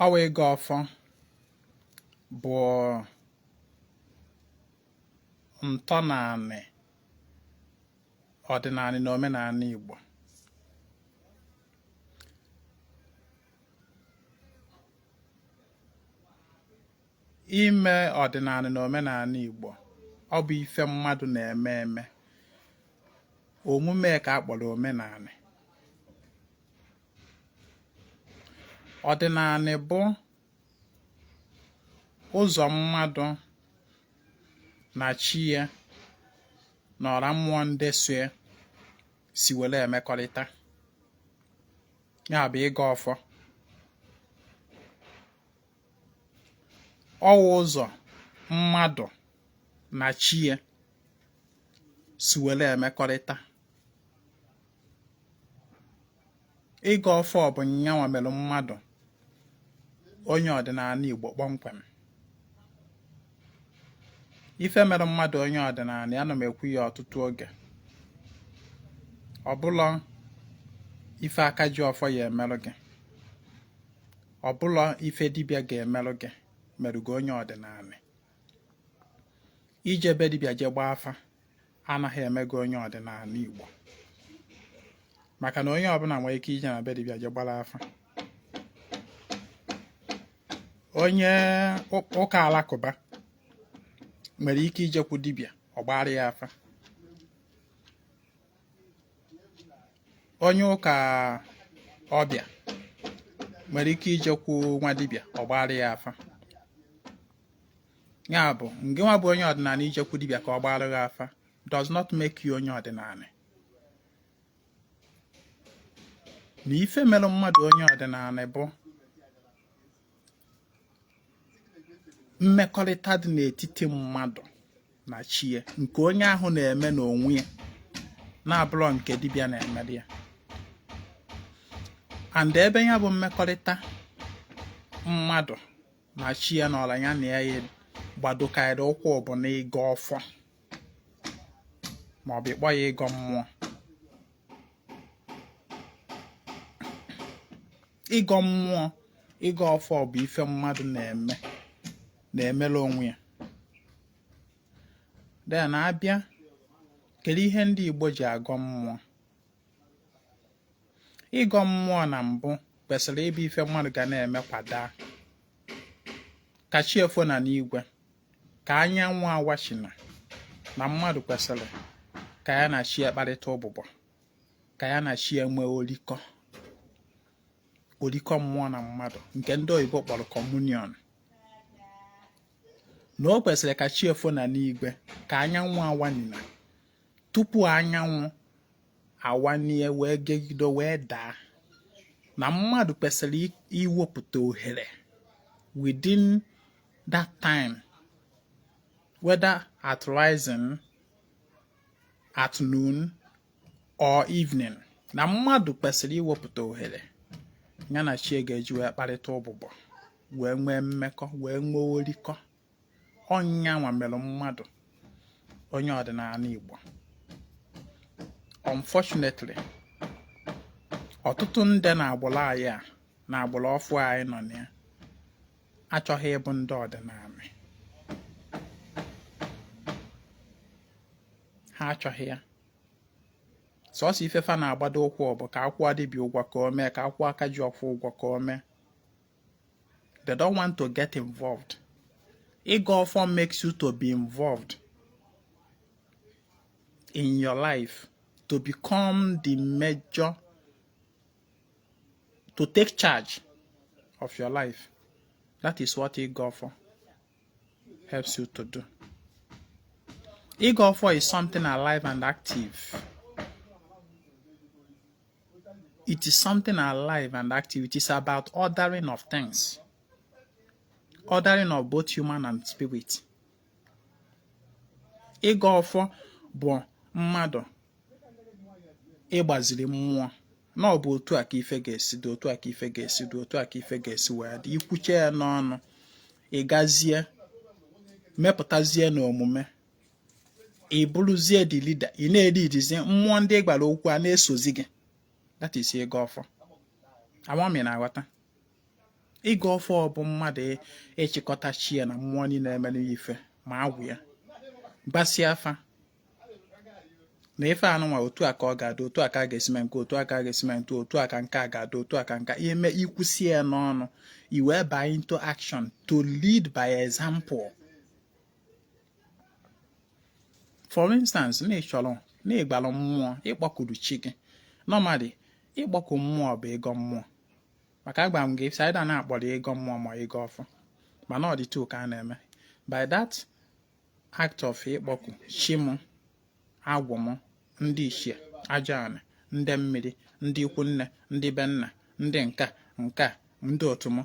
Ọ wụ ịgọ ọfọ bụ ntọnanị ọdịnanị na omenanị Igbo. Ime ọdịnanị na omenanị Igbo, ọ bụ ife mmadụ na-eme eme. Omume ka a kpọrọ omenanị. Ọdịnanị bụ ụzọ mmadụ na chi ya na ọra mmụọ ndị so ya si were emekọrịta. Ya bụ ịgọ ọfọ. Ọ wụ ụzọ mmadụ na chi ya si were emekọrịta. Ịgọ ọfọ bụ nyanwa mere mmadụ onye ọdịnanị Igbo kpọmkwem. Ife mere mmadụ onye ọdịnanị, ana m ekwu ya ọtụtụ oge, ọ bụlọ ife aka ji ọfọ ya emerụ gị, ọ bụlọ ife dibịa ga-emerụ gị mere gị onye ọdịnanị. Ije be dibịa je gbaa afa anaghị eme gị onye ọdịnanị Igbo, maka na onye ọbụla nwere ike ije na be dibịa je gbara afa. Onye ụka alakụba nwere ike ijekwu dibịa ọ gbara ya afa. Onye ụka ọbịa nwere ike ijekwu nwa dibịa ọ gbara ya afa. Ya bụ, ngị nwa bụ onye ọdịnanị ijekwu dibịa ka ọ gbara gị afa does not make you onye ọdịnanị. Na ife mere mmadụ onye ọdịnanị bụ mmekọrịta dị n'etiti mmadụ na chi ya, nke onye ahụ na-eme n'onwe ya, na-abụrọ nke dibịa na-emere ya. And ebe ya bụ mmekọrịta mmadụ na chi ya na ọra ya na ya gbadokarịrị ụkwụ bụ na ịgọ ọfọ, maọbụ ịkpọ ya ịgọ mmụọ. Ịgọ mmụọ, ịgọ ọfọ bụ ife mmadụ na-eme na-emere onwe ya. Then abịa, kedu ihe ndị Igbo ji agọ mmụọ? Ịgọ mmụọ na mbụ kwesịrị ịbụ ife mmadụ ga na-eme kwadaa ka chi efo na n'igwe, ka anyanwụ awachina, na mmadụ kwesịrị ka ya na chi ya kparịta ụbụbọ, ka ya na chi ya nwee orikọ, orikọ mmụọ na mmadụ, nke ndị oyibo kpọrọ communion. Na o kwesịrị ka chi efo na n'igwe, ka anyanwụ awanina, tupu anyanwụ awanie wee gegido wee daa, na mmadụ kwesịrị iwepụta ohere within that time, whether at rising, at noon or evening, na mmadụ kwesịrị iwepụta ohere ya na chi ga-eji wee kparịta ụbụbọ, wee nwee mmekọ, wee nwee orikọ. Ọ nyanwa mere mmadụ onye ọdịnanị Igbo. Unfortunately, ọtụtụ ndị na agbụrụ anyị a, na agbụrụ ọfụ anyị nọ na ya, achọghị ịbụ ndị ọdịnanị. Ha achọghị ya. Sọsọ ife fa na-agbado ụkwụ bụ ka akwụọ dibịa ụgwọ ka o mee, ka akwụọ aka ji ọfọ ụgwọ ka o mee. They don't want to get involved. Ịgọ ọfọ makes you to be involved in your life, to become the major, to take charge of your life. That is what ịgọ ọfọ helps you to do. Ịgọ ọfọ is something alive and active. It is something alive and active. It is about ordering of things, ordering of both human and spirit. Ịgọ ọfọ bụ mmadụ ịgbaziri mmụọ na ọ bụ otu a ka ife ga-esi dị, otu a ka ife ga-esi dị, otu a ka ife ga-esi wee dị. Ikwuche ya n'ọnụ, ị gazie mepụtazie n'omume, ị bụrụzie the leader, ị na-elidizi mmụọ ndị ị gwara okwu a na-esozi gị. That is ịgọ ọfọ. Ama m ị na-aghọta. Ịgọ ọfọ bụ mmadụ ịchịkọta chi ya na mmụọ niile emere ya ife ma agwụ ya, gbasịa afa na ife anụnwa, otu a ka ọ ga-adị, otu a ka a ga-esi mee nke, otu a ka a ga-esi mee nke, otu a ka nke a ga-adị, otu a ka nke ime. Ikwusie ya n'ọnụ, i wee baa into action to lead by example. For instance, na ị chọrọ na ịgbalụ mmụọ, ịkpọkuru chi gị. Normally, ịkpọku mmụọ bụ ịgọ mmụọ, maka agba m gị saịda na-akpọrọ ịgọ mmụọ ma ịgọ ọfọ, mana ọ dị two ka a na-eme by that act of ịkpọku chi m, agwụ m, ndị ichie, aja anị, ndị mmiri, ndị ikwu nne, ndị be nna, ndị nka nka, ndị otu m.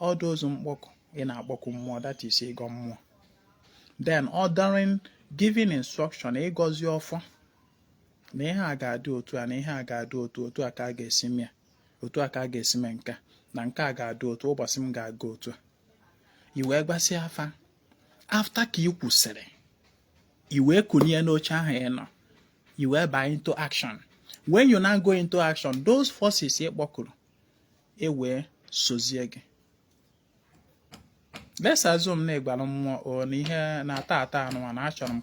All those mkpọkụ ị na-akpọku mmụọ, that is ịgọ mmụọ. Then ordering, giving instruction, ịgọzi ọfọ na ihe a ga-adị otu a, na ihe a ga-adị otu, otu a ka a ga-esi mee, otu a ka a ga-esi mee nke, na nke a ga-adị otu ụbọchị m ga-aga otu a. I wee gbasịa afa. After ka ị kwụsịrị, i wee kunie n'oche ahụ ị nọ, i wee baa into action. When you now go into action, those forces ị kpọkuru e wee sozie gị. Let's assume na ịgbara mmụọ o na ihe na-ata ata anụnwa, na achọrọ m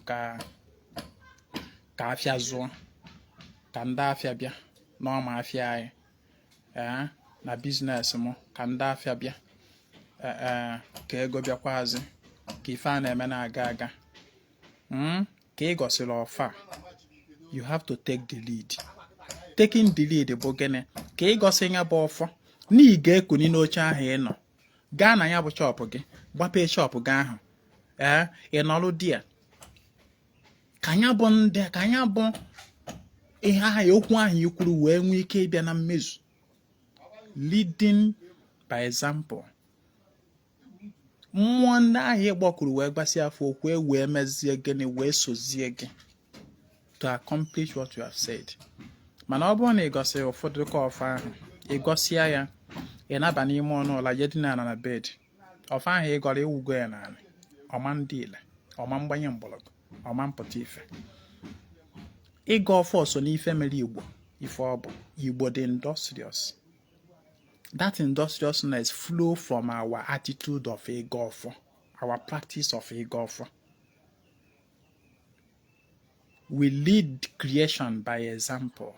ka afịa zụọ, ka ndị afịa bịa n'ọma afịa anyị, ee, na business m, ka ndị afịa bịa, ee, ka ego bịakwaazị, ka ife a na-eme na-aga aga. Ka ị gọsịrị ọfa, you have to take the lead. Taking the lead bụ gịnị? Ka ị gọsị ya bụ ọfọ na ị ga-ekuni n'oche ahụ ị nọ, gaa na ya bụ shop gị, gbapee shop gị ahụ, ee, ị nọrụ di ya, ka ya bụ ndị, ka ya bụ ihe ahụ, okwu ahụ i kwuru wee nwee ike ịbịa na mmezu. Leading by example. Mmụọ ndị ahụ ị kpọkuru wee gbasịa afa okwu e wee mezie gịnị? Wee sozie gị to accomplish what you have said. Mana ọ bụrụ na ị gọsịrị ụfọdụ ka ọfọ ahụ, ị gọsịa ya, ị naba n'ime ọnụ ụla, je dina ala na bed, ọfọ ahụ ị gọrọ ịwụgo ya n'ala, ọma ndị ile, ọma mgbanye mgbọrọgwụ, ọma mpụta ife. Ịgọ ọfọ so n'ife mere Igbo ife ọ bụ. Igbo dị industrious. That industriousness flow from our attitude of ịgọ ọfọ, our practice of ịgọ ọfọ. We lead creation by example.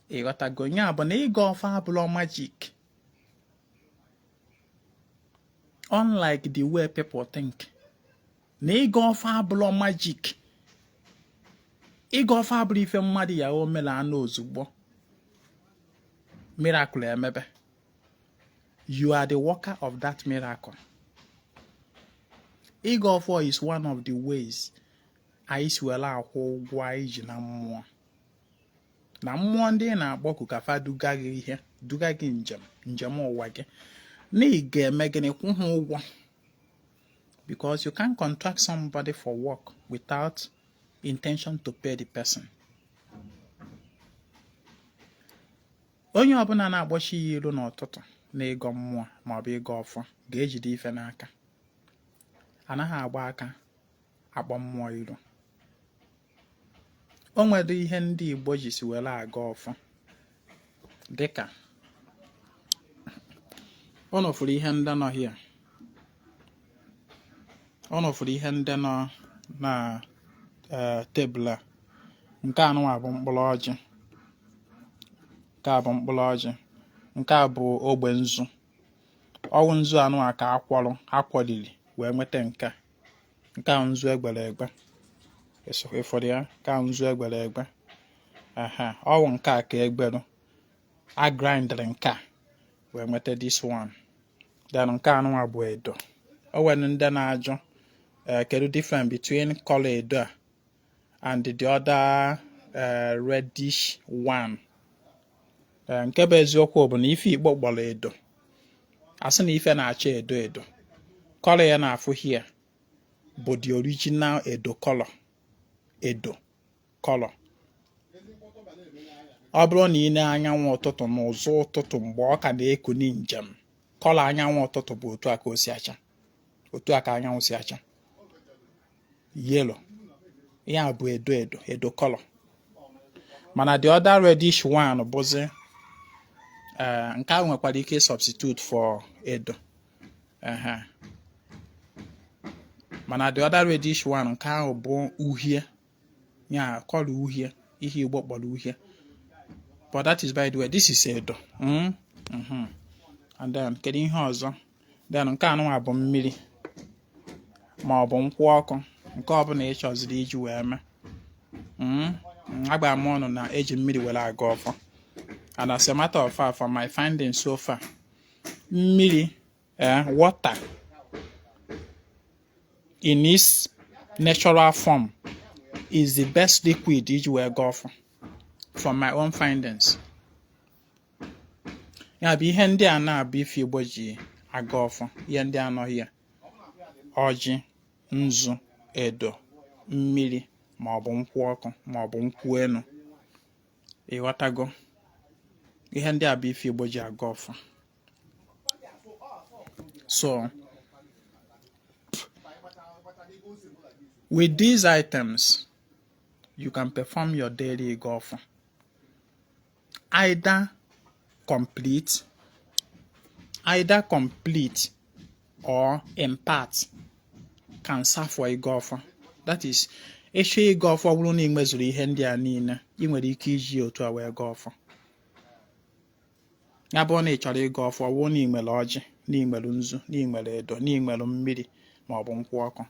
Ịghọtago? Ya bụ na ịgọ ọfọ abụrọ magic, unlike the way people think na ịgọ ọfọ abụrọ magic. Ịgọ ọfọ abụrọ ife mmadụ ya o mere anụ ozugbo miracle emebe. You are the worker of that miracle. Ịgọ ọfọ is one of the ways anyị si were akwụ ụgwọ anyị ji na mmụọ, na mmụọ ndị ị na-akpọku ka fa duga gị ihe, duga gị njem, njem ụwa gị, na ị ga-eme gịnị? Kwụ ha ụgwọ, because you can't contract somebody for work without intention to pay the person. Onye ọbụla na-akpọ chi ya iru n'ụtụtụ na ịgọ mmụọ maọbụ ịgọ ọfọ ga-ejide ife n'aka. Anaghị agba aka akpọ mmụọ iru. O nwere ihe ndị Igbo ji si were agọ ọfọ, dịka ụnụ fụrụ ihe ndị nọ here, ụnụ fụrụ ihe ndị nọ na tebụl a. Nke anụnwa bụ mkpụrụ ọjị, nke a bụ mkpụrụ ọjị, nke a bụ ogbe nzu. Ọwụ nzu anụnwa ka akwọrọ akwọriri wee nweta nke a. Nke a nzu egbere egbe, ịfụrụ ya? Nke a nzu egbere egbe. Aha ọwụ nke a ka egberụ a grindịrị nke a wee nweta this one. Then nke anụnwa bụ edo. O nwere ndị na-ajụ, kedu difference between color edo a and the other reddish one? Nke bụ eziokwu bụ na ife Igbo kpọrọ edo, asị na ife na-acha edo edo, color ya na-afụ here bụ the original edo color. Edo color, ọ bụrụ na ị nee anyanwụ ụtụtụ n'ụzọ ụtụtụ mgbe ọ ka na-ekuni njem, color anyanwụ ụtụtụ bụ otu a ka o si acha, otu a ka anyanwụ si acha, yellow. Ya bụ edo edo, edo color. Mana the other reddish one bụzi Ee, nke ahụ nwekwara ike substitute for edo. Ehe, mana the other reddish one, nke ahụ bụ uhie, ya kọlọ uhie, ihe Igbo kpọrọ uhie. But that is by the way. This is edo. And then kedu ihe ọzọ? Then nke anụnwa bụ mmiri ma ọ bụ nkwụ ọkụ, nke ọbụla ị chọziri iji wee mee. Agbara m ọnụ na eji mmiri were aga ọfọ. And as a matter of fact, from my findings so far, mmiri, water in its natural form is the best liquid iji wee gaa ọfọ, from my own findings. Ya bụ ihe ndị a na-abụ ife Igbo ji aga ọfọ. Ihe ndị anọghị ya: ọjị, nzu, edo, mmiri ma ọ bụ nkwụ ọkụ ma ọ bụ nkwụ enu. Ịghọtago? Ihe ndị a bụ ife Igbo ji aga ọfọ. So with these items, you can perform your daily ịgọ ọfọ, either complete or in part can serve for ịgọ ọfọ. That is, ịchọ ịgọ ọfọ, bụrụ na ị nwezuru ihe ndị a niile, ị nwere ike iji otu a wee gọọ ọfọ. Ya bụrụ na ị chọrọ ịgọ ọfọ, bụrụ na ị nwere ọjị, na ị nwere nzu, na ị nwere edo, na ị nwere mmiri ma ọ bụ nkwụ ọkụ,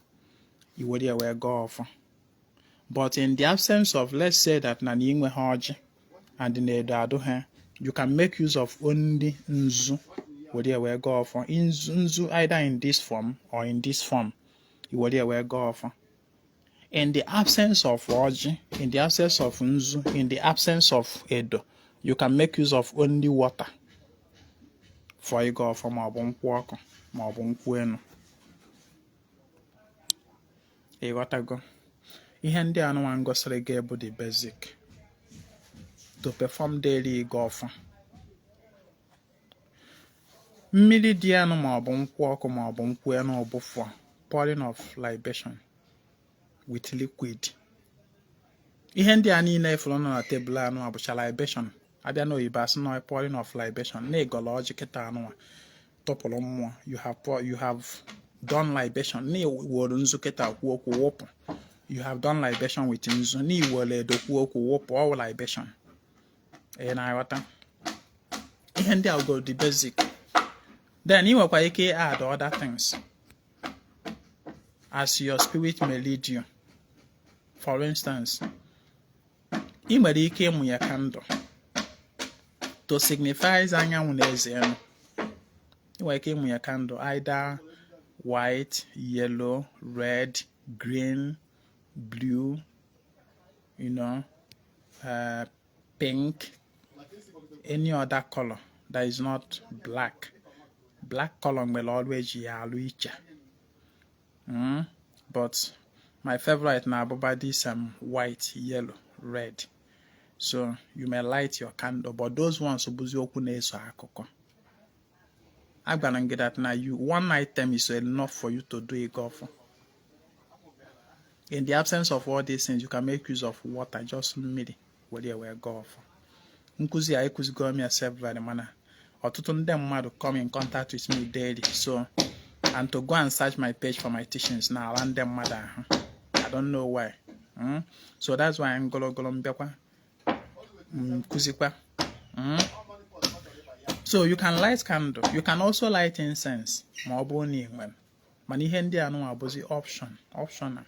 i were ya wee gọọ ọfọ. But in the absence of, let's say that na ị nweghị ọjị and na edo adụ ha, you can make use of only nzu were ya wee gọọ ọfọ. Nzu, nzu, either in this form or in this form, i were ya wee gọọ ọfọ. In the absence of ọjị, in the absence of nzu, in the absence of edo, you can make use of only water for ịgọ ọfọ, ma ọ bụ nkwụ ọkụ ma ọ bụ nkwụ enu. Ịghọtago? Ihe ndị a nụnwa ngosiri gị bụ the basic to perform daily ịgọ ọfọ. Mmiri dị enu ma ọ bụ nkwụ ọkụ ma ọ bụ nkwụ enu bụ for pouring of libation with liquid. Ihe ndị a niile ifuru nọ na tebụl anụ a bụcha libation. Abịa n'oyibo, asị na pouring of libation. Na ịgọlọ ọjị kịta anụnwa tụpụrụ mmụọ, you have done libation. Na iwere nzu kịta kwuo okwu wụpụ, you have done libation with nzu. Na iwere edo kwuo okwu wụpụ, all libation. Ị na-aghọta? Ihe ndị a go the basic. Then ị nwekwa ike add other things as your spirit may lead you. For instance, ị nwere ike ịmụnye candle to signifies anyanwụ na eze elu. Ị nwere ike ịmụnye candle, either white, yellow, red, green, blue, pink, any other color that is not black. Black color nwere ọrụ eji ya alụ iche. But my favorite na-abụba this white, yellow, red. So you may light your candle, but those ones bụzi okwu na-eso akụkọ. Agwara m gị that na you one item is enough for you to do ịgọ ọfọ. In the absence of all these things, you can make use of water, just mmiri, were ya wee gọọ ọfọ. Nkụzi a ekụzigo m ya several, mana ọtụtụ ndị mmadụ come in contact with me daily, so and to go and search my page for my teachings na ala ndị mmadụ ahụ. I don't know why. So that's why ngologolo m bịakwa nkụzikwa. So you can light candle, you can also light incense ma ọ bụrụ na ị nwere. Mana ihe ndị a nụnwa abụzi optional.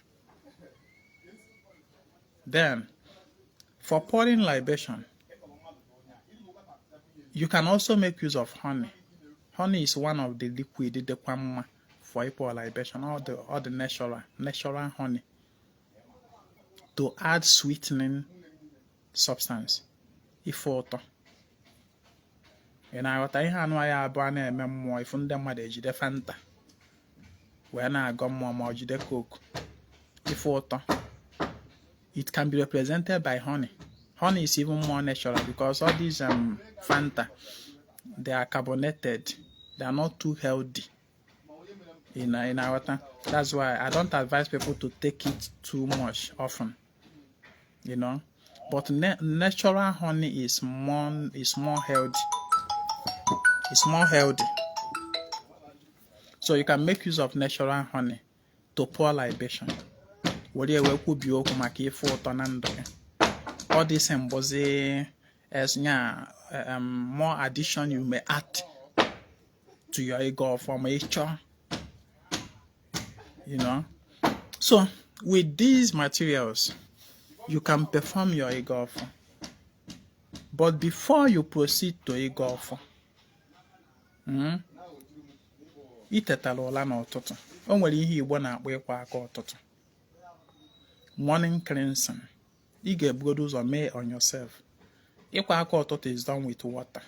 Then for pouring libation, you can also make use of honey. Honey is one of the liquid dịkwa mma for pour libation, all the natural honey, to add sweetening substance, ife ụtọ. Ị na-aghọta? Ihe anụ ya abụọ a na-eme mmụọ ifu ndị mmadụ ejide Fanta wee na-agọ mmụọ ma ọ jide Coke. Ife ụtọ, it can be represented by honey. Honey is even more natural because all these Fanta, they are carbonated, they are not too healthy. Ị na-aghọta? That's why I don't advise people to take it too much often. But natural honey is more healthy. It's more healthy. So you can make use of natural honey to pour libation, were ya wee kwubie okwu maka ife ụtọ na ndụ gị. All this mbọzi as nya more addition you may add to your ịgọ ọfọ ma ị chọọ. So with these materials, you can perform your ịgọ ọfọ. But before you proceed to ịgọ ọfọ, ị tetara ụla n'ụtụtụ, o nwere ihe Igbo na-akpọ ịkwa aka ụtụtụ, morning cleansing. Ị ga-ebugodo ụzọ mee on yourself. Ịkwa aka ụtụtụ is done with water,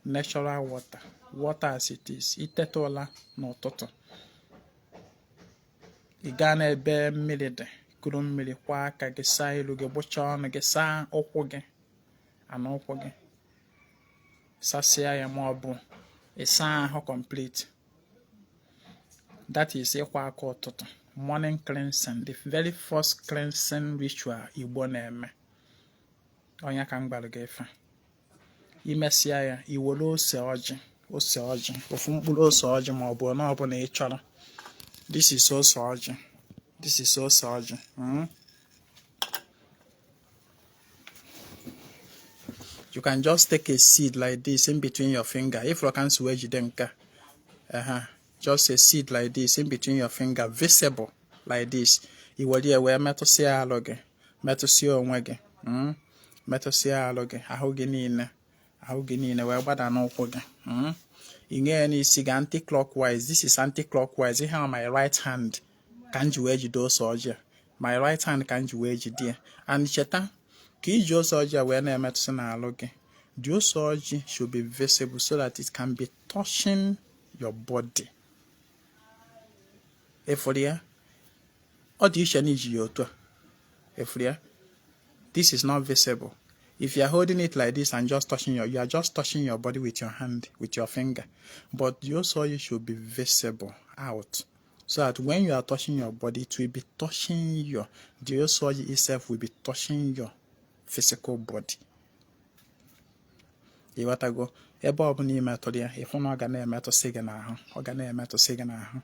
natural water, water as it is. Iteta ụla n'ụtụtụ, ị gaa n'ebe mmiri dị, kuru mmiri, kwa aka gị, saa ilu gị, gbụchaa ọnụ gị, saa ụkwụ gị, ana ụkwụ gị, sasịa ya, ma ọ bụ ịsa ahụ complete. That is ịkwa aka ụtụtụ, morning cleansing, the very first cleansing ritual Igbo na-eme. Ọnya ka m gwara gị ife. Imesịa ya, i were ose ọjị, ose ọjị, ofu mkpụrụ ose ọjị, ma ọ bụ na ọbụla ị chọrọ. This is ose ọjị, this is ose ọjị. You can just take a seed like this in between your finger. If you can wee jide nke a, just a seed like this in between your finger, visible like this. I were ya wee metụsịa alụ gị, metụsịa onwe gị, metụsịa alụ gị, ahụ gị niile, ahụ gị niile, wee gbada n'ụkwụ gị. Ị nye ya n'isi gị anti-clockwise. This is anti-clockwise. Ihe a, my right hand ka m ji wee jide ose ọjị a. My right hand ka m ji wee jide ya. And cheta ka iji ose ọjị a wee na-emetụsị n'alụ gị, the ose ọjị should be visible so that it can be touching your body. Ịfụrụ ya, ọ dị iche na iji ya otu a. Ịfụrụ ya, this is not visible. If you are holding it like this and just touching your, you are just touching your body with your hand, with your finger. But the ose ọjị should be visible out so that when you are touching your body, it will be touching your, the ose ọjị itself will be touching your physical body. Ịghọtago? Ebe ọbụla ị metụrụ ya, ịfụ na ọ ga na-emetụsị gị n'ahụ, ọ ga na-emetụsị gị n'ahụ,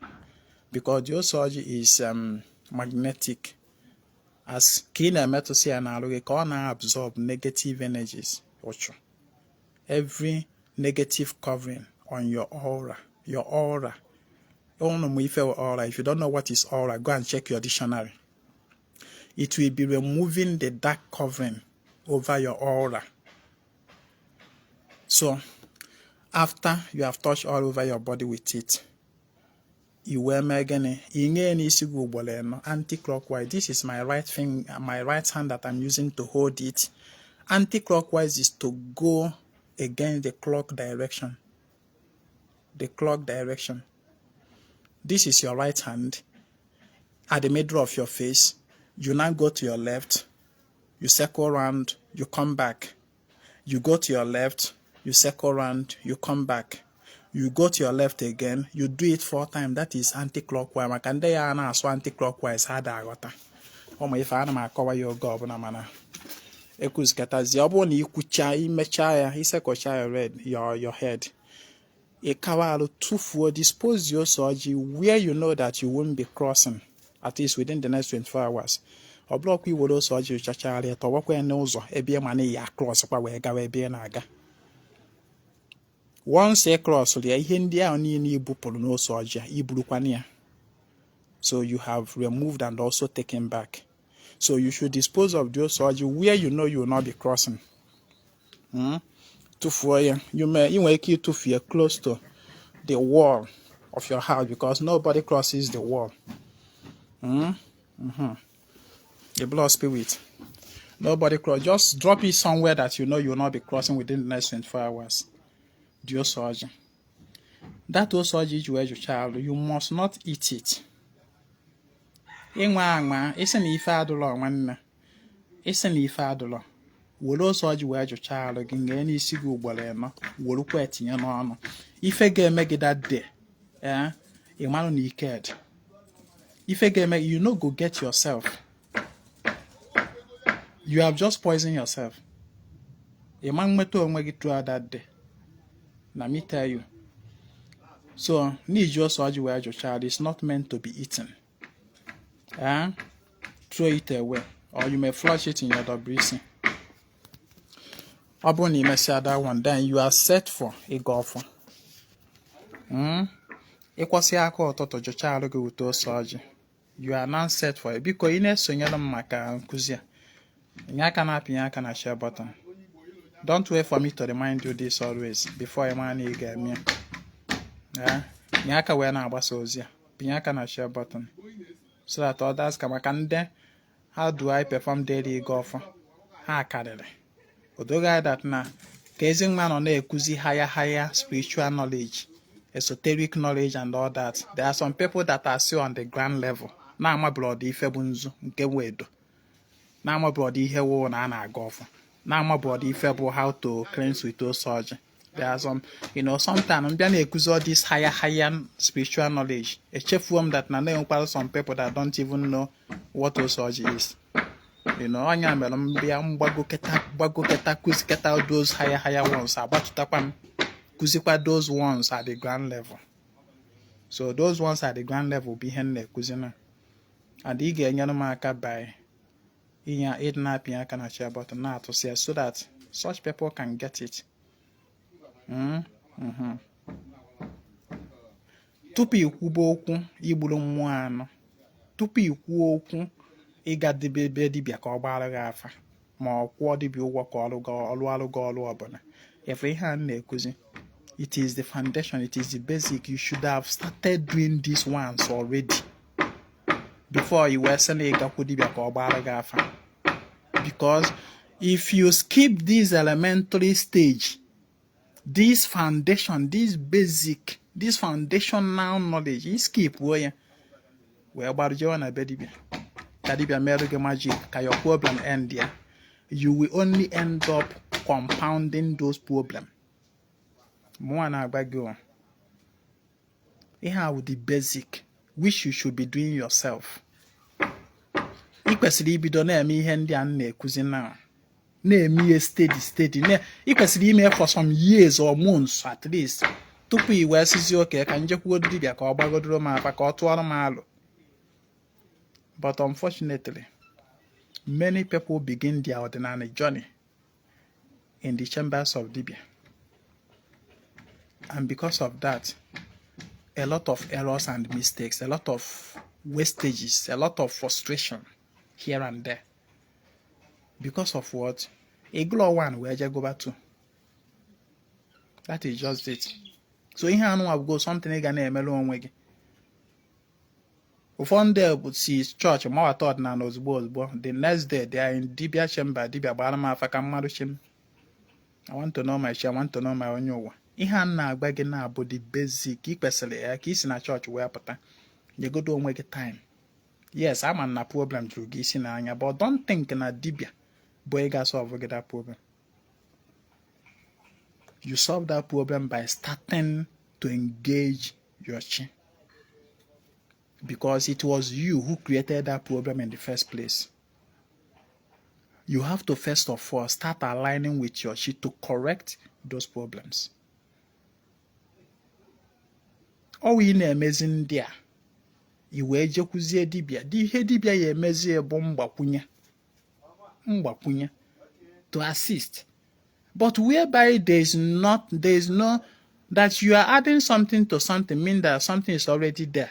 because the ose ọjị is magnetic. As ka ị na-emetụsị ya n'arụ gị, ka ọ na-absorb negative energies, ụchụ, every negative covering on your aura, your aura. Ụnụ mụ ife aura? If you don't know what is aura, go and check your dictionary. It will be removing the dark covering over your aura. So after you have touched all over your body with it, i wee mee gịnị? I nye n'isi gị ugboro ịnọ anti-clockwise. This is my right finger, my right hand that I'm using to hold it. Anti-clockwise is to go against the clock direction, the clock direction. This is your right hand at the middle of your face. You now go to your left, you circle round, you come back. You go to your left, you circle round, you come back. You go to your left again. You do it four times. That is anti-clockwise. Maka ndị ya na-asụ anti-clockwise, ha da aghọta ụmụ ife ana m akọwa ya oge ọbụla, mana ekuzikatazie. Ọ bụrụ na ikwucha, imechaa ya, isekọcha ya red your head, ị kawa arụ tụfuo. Dispose your ose ọjị where you know that you won't be crossing at least within the next 24 hours. Ọ bụrụkwa iwere ose ọjị chachagharịa, tọwakwa ya n'ụzọ ebe ị ma na ya cross kwa wee gawa ebe ị na-aga. Once ị cross ya, ihe ndị ahụ niile i bupụrụ n'ose ọjị a, iburukwana ya. So you have removed and also taken back. So you should dispose of the ose ọjị where you know you will not be crossing. Tụfuo ya. You may, ị nwere ike ịtụfu ya close to the wall of your house, because nobody crosses the wall. The blood spirit, nobody cross. Just drop it somewhere that you know you will not be crossing within the next 24 hours. The ose ọjị, that ose ọjị iji wee jụcha alụ, you must not eat it. Ịnwa anwa isi na ife adụlọ, nwanne, isi na ife adụlọ. Were ose ọjị wee jụcha alụ gị, ngee n'isi gị ugboro ịnọ, werukwa etinye n'ọnụ. Ife ga-eme gị that day, eh, ị marụ na ike dị. Ife ga-eme, you no go get yourself. You have just poisoned yourself. Ị ma nweta onwe gị throughout that day. Na me tell you. So n'iji ose ọjị wee jụchaa, it's not meant to be eaten. Eh? Throw it away or you may flush it in your WC. Ọ bụrụ na ị mesịa that one, then you are set for ịgọ ọfọ. Ịkwọsị aka ụtụtụ, jụchaa arụ gị wute ose ọjị, you are now set for it. Biko, ị na-esonyere m maka nkụzi a, nye aka na-apịnye aka na share button. Don't wait for me to remind you this always before ị mara na ị ga-eme ya. Nye aka wee na-agbasa ozi a, pinye aka na share button so that others ka maka ndị "How do I perform daily ịgọ ọfọ?" Ha karịrị odoghị anya that na ka Ezinwa nọ na-ekuzi higher higher spiritual knowledge, esoteric knowledge and all that. There are some people that are still on the ground level, na-amabụrụ ọdị ife bụ nzu nke bụ edo, na-amabụrụ ọdị ihe wụ na a na-agọ ọfọ, na-amabụrụ ọdị ife bụ how to cleanse with ose ọjị. There are some, sometimes mbịa na-ekuzi all this higher higher spiritual knowledge, echefuo m that na na-enwekwara some people that don't even know what ose ọjị is. Ọnya mere m bịa mgbagoketa gbagoketa kụziketa those higher higher ones, agbatụtakwa m kụzikwa those ones at the ground level. So those ones at the ground level bụ ihe m na-ekuzi na, and ị ga-enyere m aka by inye ịdị na-apịnye aka na share button, na-atụsị ya so that such people can get it. Tupu ikwube okwu igburu mmụọ anụ, tupu ikwuo okwu ịga debe ebe dibịa ka ọ gbara gị afa, ma ọ kwụọ dibịa ụgwọ ka ọrụ gị ọrụ, arụ gị ọrụ ọbụla, efe ihe a m na-ekuzi, it is the foundation, it is the basic. You should have started doing these ones already before you wee sị na ịgakwu dibịa ka ọ gbara gị afa, because if you skip this elementary stage, this foundation, this basic, this foundational knowledge, you skip ya wee gbarujewa na be dibịa ka dibịa merụ gị magic ka your problem end ya, you will only end up compounding those problem. Mụnwa na-agba gị o, ihe a wụ the basic which you should be doing yourself. Ị kwesịrị ibido na-eme ihe ndị a m na-ekuzi now, na-eme ihe steady steady. Ị kwesịrị ime for some years or months at least tupu i wee sizi oke ka njekwugodo dibịa ka ọ gbagodoro m afa, ka ọ tụọrọ m alụ. But unfortunately, many people begin their ordinary journey in the chambers of dibia, and because of that, a lot of errors and mistakes, a lot of wastages, a lot of frustration here and there. Because of what? Ịgụlọ one wee je gụba two. That is just it. So ihe anụnwa bụ something ị ga na-emere onwe gị. Ụfọdụ ndị bụ si chọọchị mawata ọdịnala ozugbo ozugbo, the next day they are in dibia chamber. "Dibia, gbara m afa ka mmadụ chi m. I want to know my chi, I want to know my onye ụwa." Ihe a m na-agba gị na-abụ the basic ị kwesịrị ya ka ị si na chọọchị wee pụta. Nyegodo onwe gị time. Yes, ama m na problem juru gị isi n'anya, but don't think na dibia bụ ị ga-solve gị that problem. You solve that problem by starting to engage your chi, because it was you who created that problem in the first place. You have to first of all start aligning with your chi to correct those problems. Ọ ị na-emezi ndị a, i wee jekwuzie dibịa dị. Ihe dibịa ya emezie bụ mgbakwunye, mgbakwunye to assist, but whereby there is not, there is no that you are adding something to something mean that something is already there.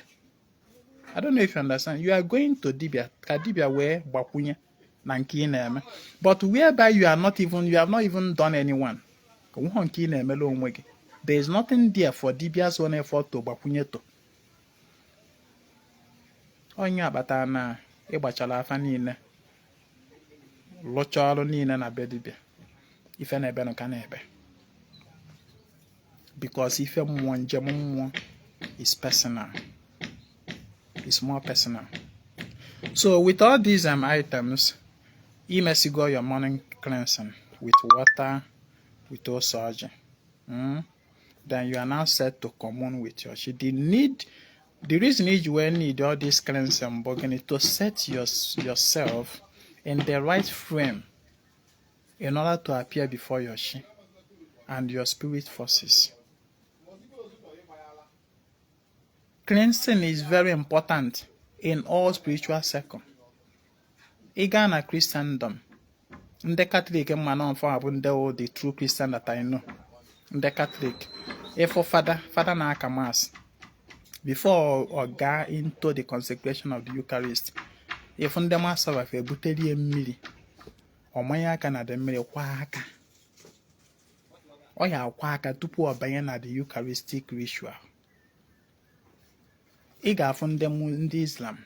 I don't know if you understand. You are going to dibia ka dibia wee gbakwunye na nke ị na-eme, but whereby you are not even, you have not even done anyone, onweghị nke ị na-emere onwe gị. There is nothing there for dibia's own effort to gbakwunye to. Onye akpatara na ịgbachara afa niile, lụchaa ọrụ niile na be dibia, ife na-ebe nụ ka na-ebe, because ife mmụọ, njem mmụọ is personal, is more personal. So with all these items, imesigo your morning cleansing with water, with ose ọjị, then you are now set to commune with your chi. The need, the reason iji wee need all this cleansing bụ gịnị? To set yourself in the right frame in order to appear before your chi and your spirit forces. Cleansing is very important in all spiritual circle. Ị gaa na Christendom, ndị Catholic, mma na mfọ abụ ndị wụ the true Christian that I know, ndị Catholic, ịfụ fada, fada na-aka mass, before ọ gaa into the consecration of the Eucharist, ịfụ ndị mass server ebuterie mmiri, ọ manye aka na the mmiri, kwa aka. Ọ ya akwa aka tupu ọ banye na the Eucharistic ritual. Ị ga-afụ ndị Islam,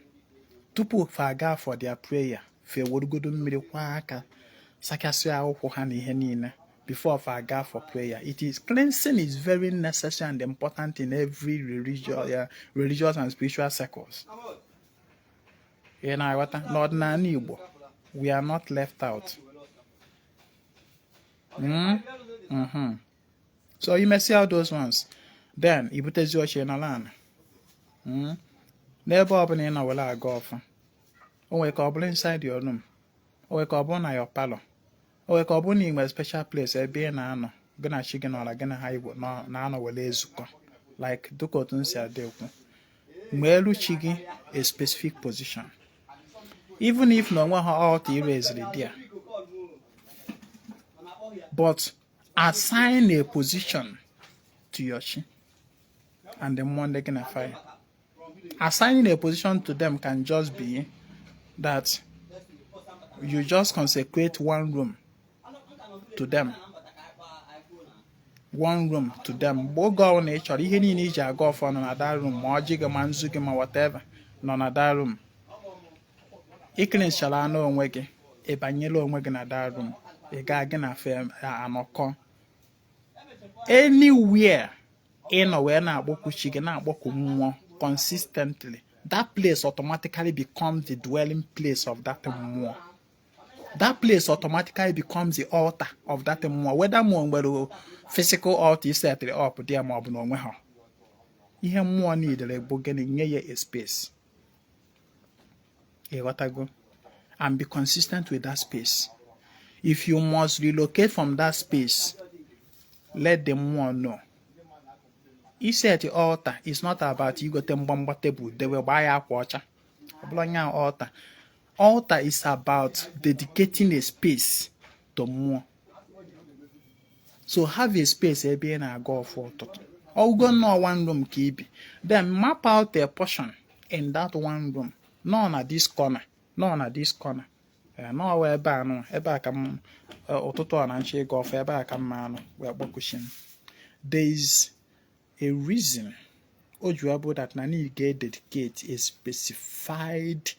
tupu fa aga for their prayer, fa ewerugodo mmiri kwa aka, sachasịa ụkwụ ha na ihe niile before fa aga for prayer. It is cleansing is very necessary and important in every religious and spiritual circles. Ị na-aghọta? N'ọdịnala Igbo, we are not left out. So you may see all those ones, then ibutezi oche n'ala ana. N'ebe ọbụla ị nọ were aga ọfụ, o nwere ka ọ bụrụ inside your room, o nwere ka ọ bụrụ na your parlor, o nwere ka ọ bụrụ na ị nwere special place ebe ị na-anọ, gị na chi gị nọra, gị na ha Igbo na-anọ were ezukọ, like dịka otu m si adị ekwu, mgbe elu chi gị a specific position, even if na onwe ha altar ireziri there, but assign a position to your chi and the mmụọ ndị gị na fire. Assigning a position to them can just be that you just consecrate one room to them, one room to them. Mgbe oge ọbụla ị chọrọ, ihe niile iji aga ọfọ nọ na that room, ma ọjị gị, ma nzu gị, ma whatever nọ na that room. Ị anụ onwe gị, ị banyela onwe gị na that room, ị gaa gị na fe anọkọ. Anywhere ị nọ wee na-akpọku chi gị, na-akpọku mmụọ consistently, that place automatically becomes the dwelling place of that mmụọ. That place automatically becomes the altar of that mmụọ, whether mmụọ nwere physical altar isetịrị up there ma ọ bụ na onwe ha. Ihe mmụọ niile bụ gịnị? Nye ya a space. Ịghọtago? And be consistent with that space. If you must relocate from that space, let the mmụọ know. Iset altar is not about igote mgbamgba tebụl dewe, gbaa ya akwa ọcha. Ọ bụla nya altar. Altar is about dedicating a space to mmụọ. So have a space ebe ị na-aga ọfụ ụtụtụ. Ọgụgo nnọọ one room ka ibi, then map out a portion in that one room, nọ na this corner, nọ na this corner, nọọ ebe a, nọ ebe a ka m ụtụtụ ọ na nche ịga ọfụ, ebe a ka m ma anọ wee kpọkuchi m. There is a reason o ji bụ that na ị ga-dedicate a specified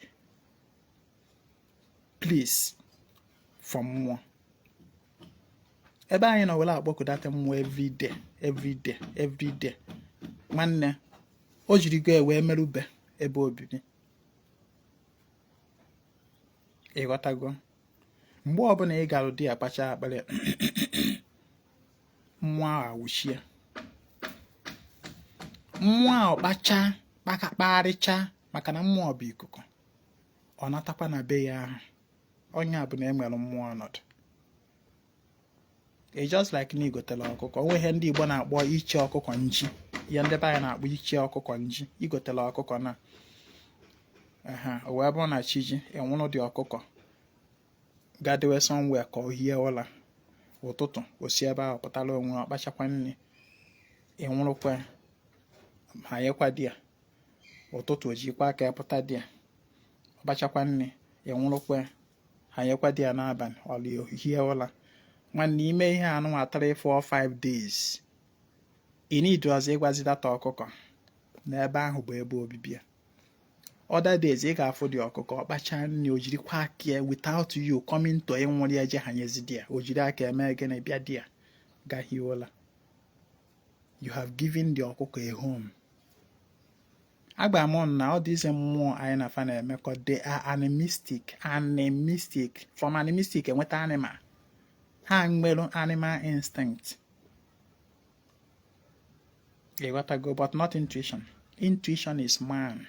place for mmụọ. Ebe anyị nọ were akpọkụdata mmụọ everyday, everyday, everyday, nwanne, o jirigo wee merube ebe obibi. Ịghọtago? Mgbe ọbụla ị gara di akpacha akpịrị, mmụọ ahụ awụchie. Mmụọ ahụ kpachaa kpakakparịcha, maka na mmụọ bụ ikuku, ọ natakwa na be ya ahụ. Onye a bụ na enwere mmụọ ọnọdụ. It's just like na igotere ọkụkọ. Onwe ihe ndị Igbo na-akpọ iche ọkụkọ nji, ihe ndị be anyị na-akpọ iche ọkụkọ nji. Igotere ọkụkọ na o wee bụrụ na chi ji enwụrụ dị, ọkụkọ gadewe somewhere ka ọ hie ụla. Ụtụtụ, o si ebe ahụ pụtara onwe, ọ kpachakwa nri, ịnwụrụkwa, hanyekwa di ya. Ụtụtụ, o jikwa aka ya pụta di ya, ọ kpachakwa nri, ịnwụrụkwa, hanyekwa di ya. N'abalị, ọ hie ụla. Nwanne, ime ihe anụnwa 3 4 5 days, ị need ọzọ ịgwazi data ọkụkọ n'ebe ahụ bụ ebe obibi ya. Other days, ị ga-afụ dị ọkụkọ, ọ kpachaa nri, o jirikwa aka ya without you coming to ịnwụrụ ya je hanyezi di ya. O jiri aka eme gịnị? Bịa di ya ga hie ụla. You have given the ọkụkọ a home. Agba m na ọ dịzi mmụọ anyị na fa na-emekọ, they are animistic. Animistic, from animistic enweta animal. Ha nwere animal instinct, ịghọtago? But not intuition. Intuition is man,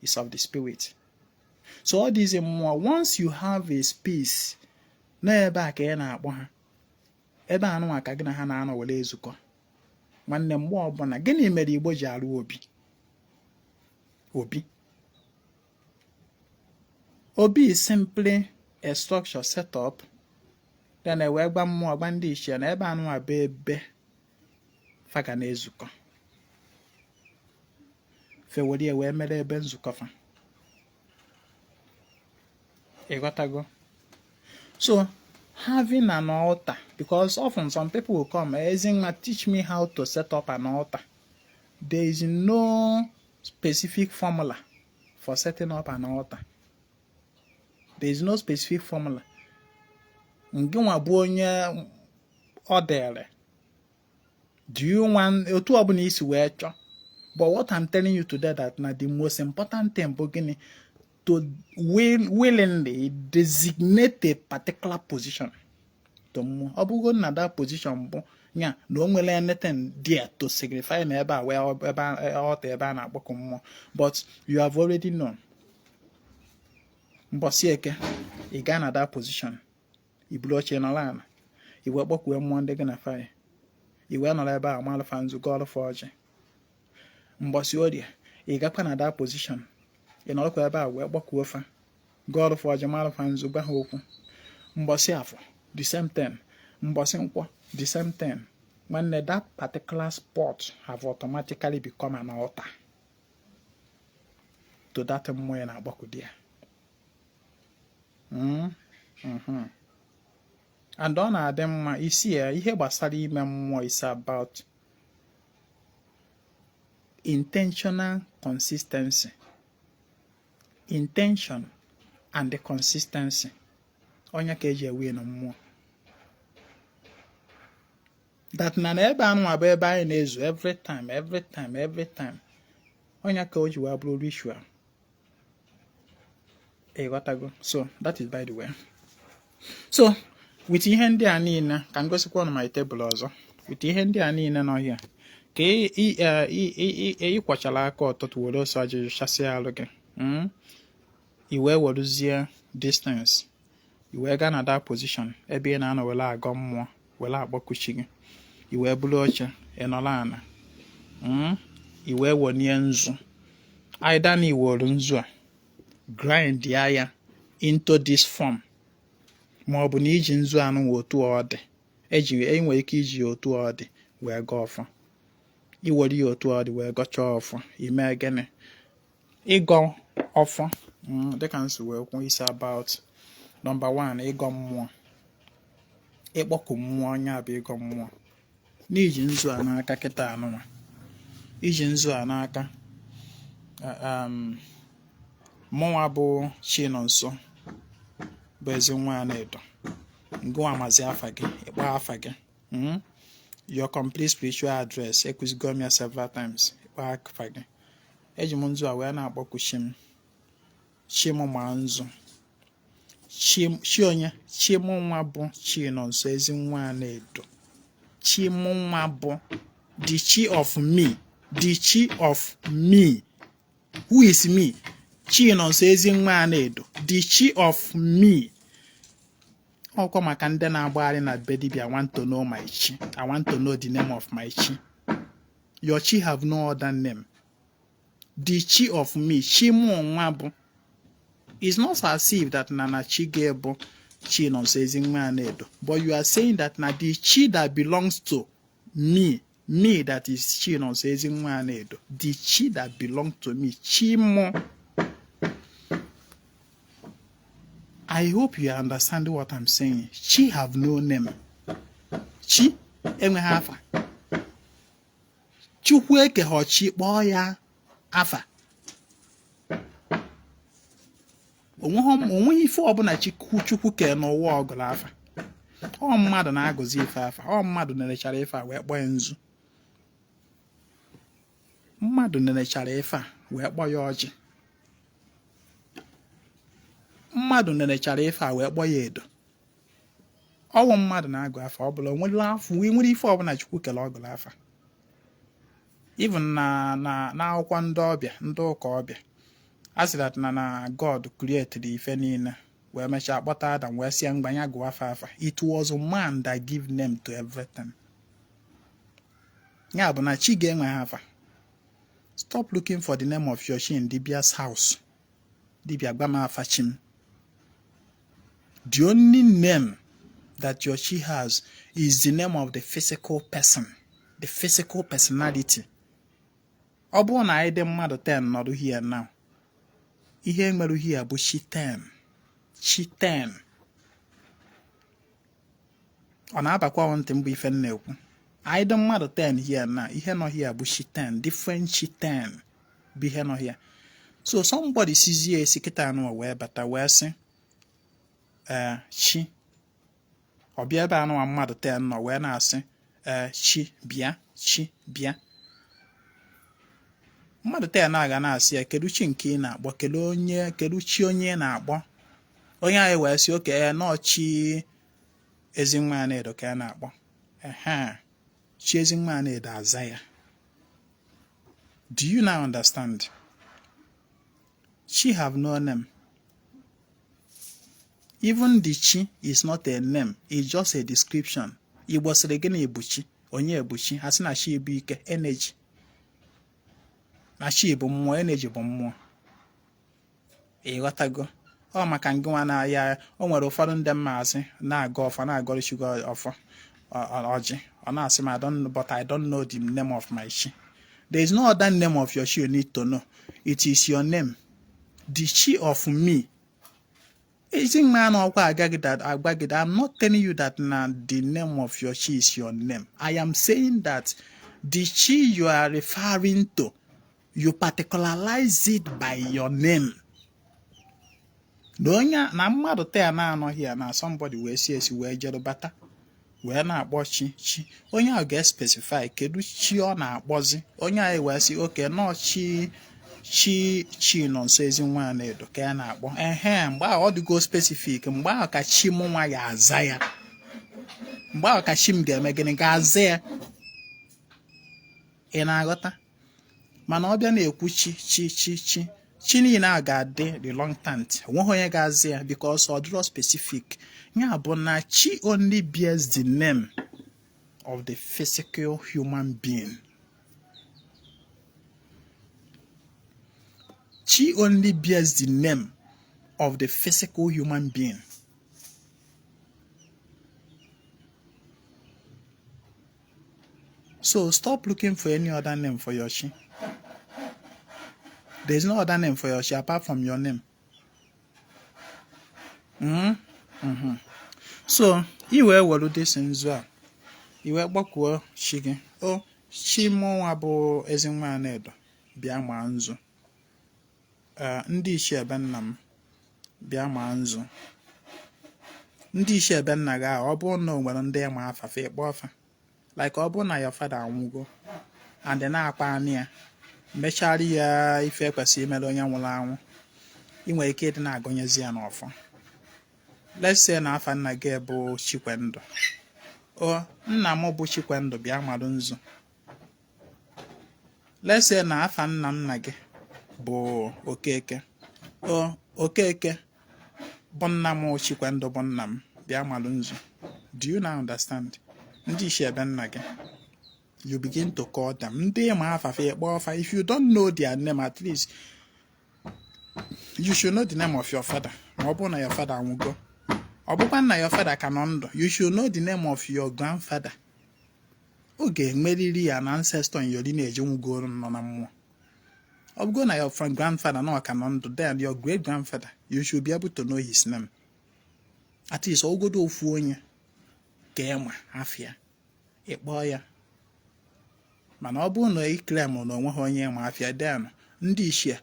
is of the spirit. So all these mmụọ, once you have a space n'ebe a ka ị na-akpọ ha, ebe a nụnwa ka gị na ha na-anọ were ezukọ, nwanne, mgbe ọbụla. Gịnị mere Igbo ji arụ obi? Obi. Obi is simply a structure set up, then e wee gba mmụọ, gba ndị ichie na ebe anụnwa bụ ebe fa ga na-ezukọ. Fe were ya wee mere ebe nzukọ fa. Ịghọtago? So having an altar, because often some people will come, "Ezinwa, teach me how to set up an altar." There is no specific formula for setting up an altar. There is no specific formula. Ngịnwa bụ onye ọ dịrị. Do you want otu ọbụla isi wee chọọ? But what I'm telling you today, that na the most important thing bụ gịnị? To willingly designate a particular position to mmụọ. Ọ bụgo na that position bụ ya na o nwere anything there to signify na ebe a wee ebe ọta, ebe a na-akpọkọ mmụọ, but you have already known. Mbọsị Eke, ị gaa na that position, i buru oche nọrọ ala, i wee kpọkwue mmụọ ndị gị na fire, i wee nọrọ ebe a malụfa nzukọ ọlụfa ọjị. Mbọsị Orie, ị gakwa na that position, ị nọrọkwa ebe a wee kpọkuo fa, gụọ ọlụfa ọjị, malụfa nzu, gwa ha okwu. Mbọsị Afọ, the same thing. Mbọsị Nkwọ, the same thing. Nwanne, that particular spot have automatically become an altar to that mmụọ ya na-agbakọ di ya. And ọ na-adị mma isi ya. Ihe gbasara ime mmụọ is about intentional consistency, intention and the consistency. Onye ka eji ewe na mmụọ that na ebe anụnwa bụ ebe anyị na-ezu every time, every time, every time. Onye ka o ji wee bụrụ ritual. Ịghọtago? So that is by the way. So with ihe ndị a niile, ka m gosikwa ọnụ my table ọzọ. With ihe ndị a niile nọ here, ka ị kwachara aka ụtụtụ, were ose ọjị chasịa alụ gị, i wee weruzie distance, i wee gaa na that position ebe ị na-anọ were agọ mmụọ, were akpọkuchi gị, i wee buru oche, ị nọrọ ala, i wee wonie nzu. Either na iwere nzu a grind ya into this form, ma ọ bụ na iji nzu anụ otu ọ dị, eji enwere ike iji ya otu ọ dị wee gọọ ọfọ. Iwere ya otu ọ dị wee gọchaa ọfọ, ime gịnị? Ịgọ ọfọ, dịka m si wee kwuo, is about number one, ịgọ mmụọ, ịkpọku mmụọ. Onye a bụ ịgọ mmụọ n'iji nzu a n'aka kịta anụnwa, iji nzu a n'aka. Mụnwa bụ Chinonso, bụ Ezinwa Anaedo. Ngụwa mazi afa gị, ịkpọ afa gị, Your complete spiritual address, ekụzigo m ya several times. Ịkpọ afa gị, eji m nzu a wee na-akpọku chi m. Chi m ma nzu chi onye chi mụ nwa bụ Chinonso Ezinwa Anaedo. Chi mụ nwa bụ the chi of me, the chi of me. Who is me? Chinonso Ezinwa Anaedo, the chi of me. Ọkwa maka ndị na-agbagharị na be dibia, "I want to know my chi, I want to know the name of my chi." Your chi have no other name. The chi of me, chi mụ nwa bụ, it's not as if that na chi gị bụ Chinonso Ezinwa Anaedo, but you are saying that na the chi that belongs to me, me that is Chinonso Ezinwa Anaedo, the chi that belongs to me, chi mụ. I hope you understand what I'm saying. Chi have no name. Chi enweghị afa. Chukwu ekeghọ chi kpọọ ya afa. Onweghị ife ọbụla Chukwu kee n'ụwa ọgụrụ afa. Ọ mmadụ na-agụzi ife afa. Ọ mmadụ nerechara ife a wee kpọọ ya nzu. Mmadụ nerechara ife a wee kpọọ ya ọjị. Mmadụ nerechara ife a wee kpọọ ya edo. Ọwụ mmadụ na-agụ afa. Ọ bụla nwere afọ, nwere ife ọbụla Chukwu kere ọgụrụ afa. Even na n'akwụkwọ ndị ọbịa, ndị ụka ọbịa, a sị that na God created ife niile, wee mechaa kpọta Adam, wee sị ya mgbe ya gụọ afa afa. It was man that give name to everything. Ya bụ na chi ga-enwe ha afa. Stop looking for the name of your chi in dibia's house. Dibia, gwa m afa chi m. The only name that your chi has is the name of the physical person, the physical personality. Ọ bụrụ na anyị dị mmadụ 10 nọdụ here now, ihe nwere here bụ chi 10. Chi 10. Ọ na-abakwa ntị mbụ ife m na-ekwu. Anyị dị mmadụ 10 here now, ihe nọ here bụ chi 10, different chi 10 bụ ihe nọ here. So somebody sizie esi kịta anụ wee bata wee sị ee chi, ọ bịa ebe anụwa mmadụ 10 nọ wee na-asị ee chi bịa, chi bịa. Mmadụ 10 a ga na-asị ya kedu chi nke ị na-akpọ, kedu onye, kedu chi onye ị na-akpọ. Onye anyị wee sị okay ee nọọ chi Ezinwa Anaedo ka a na-akpọ. Ehe, chi Ezinwa Anaedo aza ya. Do you now understand? Chi have no name. Even the chi is not a name, it's just a description. Igbo sịrị gịnị bụ chi? Onye bụ chi? Ha sị na chi bụ ike, energy. Na chi bụ mmụọ, energy bụ mmụọ. Ị ghọtago? Ọ maka ngị nwa na ya o nwere ụfọdụ ndị mmaazị na-agọ ọfọ, na-agọrọ chi ọfọ ọjị, ọ na-asị m, I don't, but I don't know the name of my chi. There is no other name of your chi you need to know. It is your name. The chi of me. Ezinwa na ọkwa agaghị that agwa gị that I'm not telling you that na the name of your chi is your name. I am saying that the chi you are referring to, you particularize it by your name. Na onye na mmadụ taa na-anọghị ya na somebody wee si esi wee jere bata wee na-akpọ chi chi, onye ahụ ga-especify kedu chi ọ na-akpọzi. Onye ahụ wee sị okay nọọ chi chi chi nọ nso Ezinwa Anaedo ka ya na-akpọ. Ehe, mgbe ahụ ọ dịgo specific. Mgbe ahụ ka chi mụ nwa ya aza ya. Mgbe ahụ ka chi m ga-eme gịnị, ga-aza ya. Ị na-aghọta? Mana ọ bịa na-ekwu chi chi chi chi chi niile a ga-adị reluctant, onweghị onye ga-aza ya because ọ dịrọ specific. Ya bụ na chi only bears the name of the physical human being. Chi only bears the name of the physical human being. So stop looking for any other name for your chi. There is no other name for your chi apart from your name. So i wee were this nzu a, i wee gbakwuo chi gị, o chi mụnwa bụ Ezinwa Anaedo bịa maa nzu. Ndị ichie ebe nna m bịa maa nzu. Ndị ichie ebe nna gị ahụ, ọ bụrụ na o nwere ndị ma afa fa, ịkpọ afa. Like ọ bụrụ na your father anwụgo and na-akpa anụ ya, mechara ya ife ekwesịrị imere onye nwụrụ anwụ, ị nwere ike ịdị na-agụnyezi ya n'ọfọ. Let's say na afa nna gị bụ Chikwendụ. O nna m bụ Chikwendụ bịa marụ nzu. Let's say na afa nna nna gị bụ Okeke. O Okeke bụ nna m Chikwendụ bụ nna m bịa marụ nzu. Do you now understand? Ndị ichie ebe nna gị, you begin to call them. Ndị ma afa fa, ịkpọ afa. If you don't know their name, at least you should know the name of your father. Ma ọ bụrụ na your father anwụgo, ọ bụkwa nna your father ka nọ ndụ, you should know the name of your grandfather. Ọ ga-enwerịrị ya na ancestor in your lineage nwugoro nọ na mmụọ. Ọ bụgo na your grandfather nọ ka nọ ndụ, then your great grandfather, you should be able to know his name. At least ọgọdọ ofu onye ka ịma afịa, ịkpọọ ya. Mana ọ bụrụ na ị claim na onweghị onye ma afịa, then ndị ichie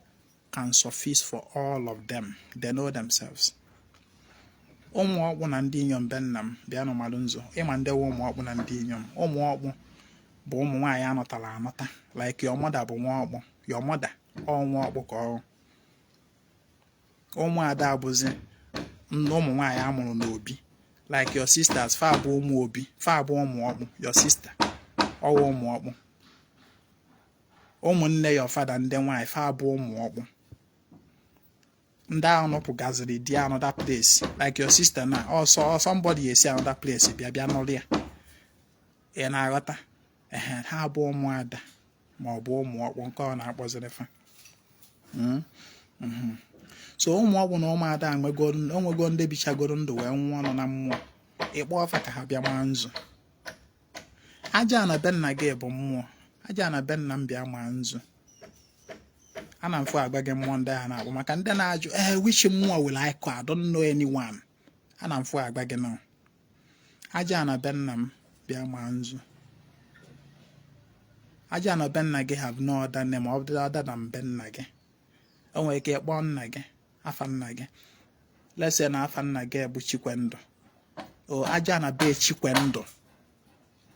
can suffice for all of them. They know themselves. Ụmụ ọkpụ na ndị inyom be nna m bịa nụ nzu. Ịma ndị nwe ụmụ ọkpụ na ndị inyom? Ụmụ ọkpụ bụ ụmụ nwaanyị anọtara anọta. Like your mother bụ nwa ọkpụ. Your mother ọ nwa ọkpụ ka ọ. Ụmụada abụzi ụmụ nwaanyị amụrụ n'obi. Like your sisters, fa bụ ụmụ obi, fa bụ ụmụ ọkpụ. Your sister ọwụ ụmụ ọkpụ. Ụmụnne your father ndị nwaanyị, fa bụ ụmụ ọkpụ. Ndị ahụ nọpụgaziri di another place, like your sister na ọsọ somebody esi another place bịa bịa nụrụ ya. Ị na-aghọta? Ehe, ha bụ ụmụada. Ma ọ bụ ụmụ ọkpụ nke ọ na-akpọziri fa. So ụmụ ọkpụ na ụmụada onwego ndị bichagoro ndụ wee nwụọ nọ na mmụọ. Ịkpọ ọfa ka ha bịa maa nzu. Aja na be nna gị bụ mmụọ. Aja na be nna m bịa maa nzu. Ana m fụ agba gị mmụọ ndị ahụ na-akpọ maka ndị na-ajụ, ee, which mmụọ will I call? I don't know anyone. Ana m fụ agba gị nọ aja na be nna m bịa maa nzu. Aja na be nna gị have no other name other than be nna gị. O nwere ike ịkpọ nna gị, afa nna gị. Let's say na afa nna gị bụ Chikwendụ. O aja na be Chikwendụ.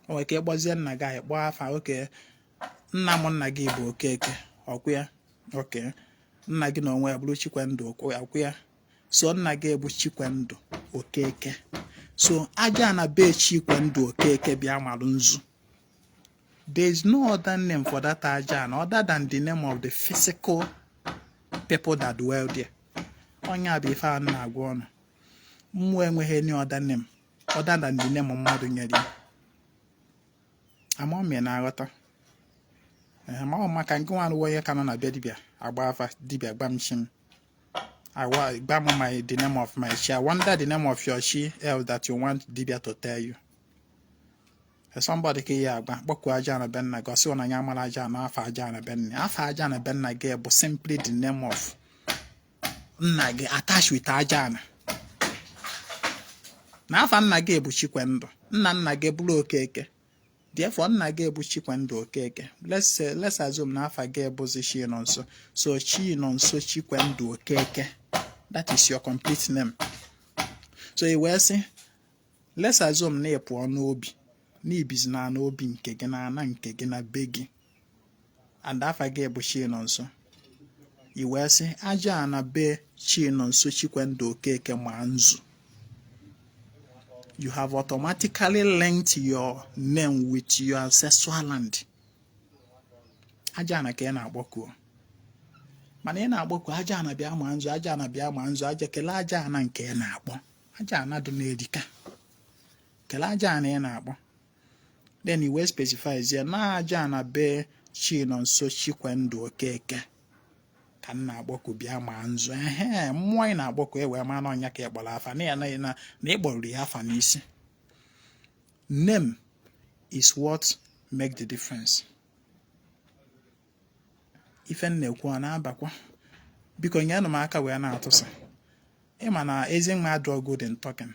O nwere ike ịkpọzie nna gị, anyị kpọọ afa. Oke nna m, nna gị bụ Okeke, ọkwụ ya? Oke nna gị na onwe ya bụrụ Chikwendụ, ọkwụ ya? So nna gị bụ Chikwendụ Okeke. So aja na be Chikwendụ Okeke bịa malụ nzu. There is no other name for that aja other than the name of the physical people that dwell there. Onye a bụ ife a na-agwa ọnụ. Mmụọ enweghị any other name other than the name mmadụ nyere ya. Ama m na-aghọta. Ma ọ maka nke nwa onye ka nọ na be dibịa agba afa, dibịa gba m chi m, gba m my the name of my chi. I wonder the name of your chi else that you want dibịa to tell you. Somebody ka ihe agba kpọkuo aja na be nna gị, ọ sị na ya amara aja na afa aja na be nna. Afa aja na be nna gị bụ simply the name of nna gị attached with aja na. Na afa nna gị bụ Chikwendụ, nna nna gị bụrụ Okeke, therefore nna gị bụ Chikwendụ Okeke. Let's say, let's assume na afa gị bụzi Chinonso. So Chinonso Chikwendụ Okeke, that is your complete name. So i wee sị, let's assume na ị pụọ n'obi, na ibizi na n'obi nke gị, na ana nke gị, na be gị, and afa gị bụ Chinonso, i wee sị aja na be Chinonso Chikwendụ Okeke ma nzu. You have automatically linked your name with your ancestral land. Aja na ka ị na-akpọkuo, mana ị na-akpọku aja ana bịa ma nzu, aja ana bịa ma nzu, aja kelee aja ana nke ị na-akpọ, aja ana dị n'erika, kelee aja ana ị na-akpọ. Then i wee specify zie na aja na be Chinonso Chikwendụ Okeke ka m na-akpọku bịa ma nzu. Ehe, mmụọ ị na-akpọku e wee maa na ọnya ka ị kpọrọ afa na ya na ị kpọrọ ya afa n'isi. Name is what make the difference. Ife m na-ekwu ọ na-abakwa? Biko nyenụ m aka wee na-atụsa. Ịma na ezi nwa adịrọ good in talking.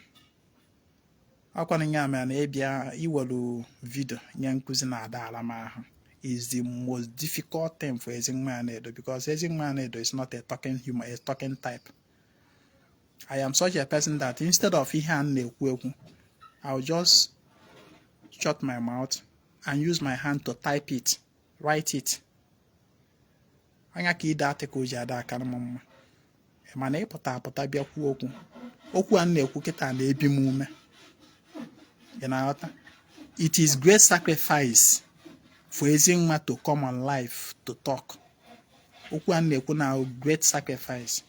Ọkwanụ ya mere na ịbịa iwelu video nye nkụzi na-ada ala m ahụ is the most difficult thing for Ezinwa Anaedo, because Ezinwa Anaedo is not a talking human, a talking type. I am such a person that instead of ihe a na-ekwu ekwu, I'll just shut my mouth and use my hand to type it, write it. Anya ka ide article ji ada akara m mma, mana ịpụta apụta bịa kwuo okwu, okwu a m na-ekwu kịta na-ebi m ume. Ị na-aghọta? It is great sacrifice for Ezinwa to come on live to talk. Okwu a m na-ekwu na great sacrifice.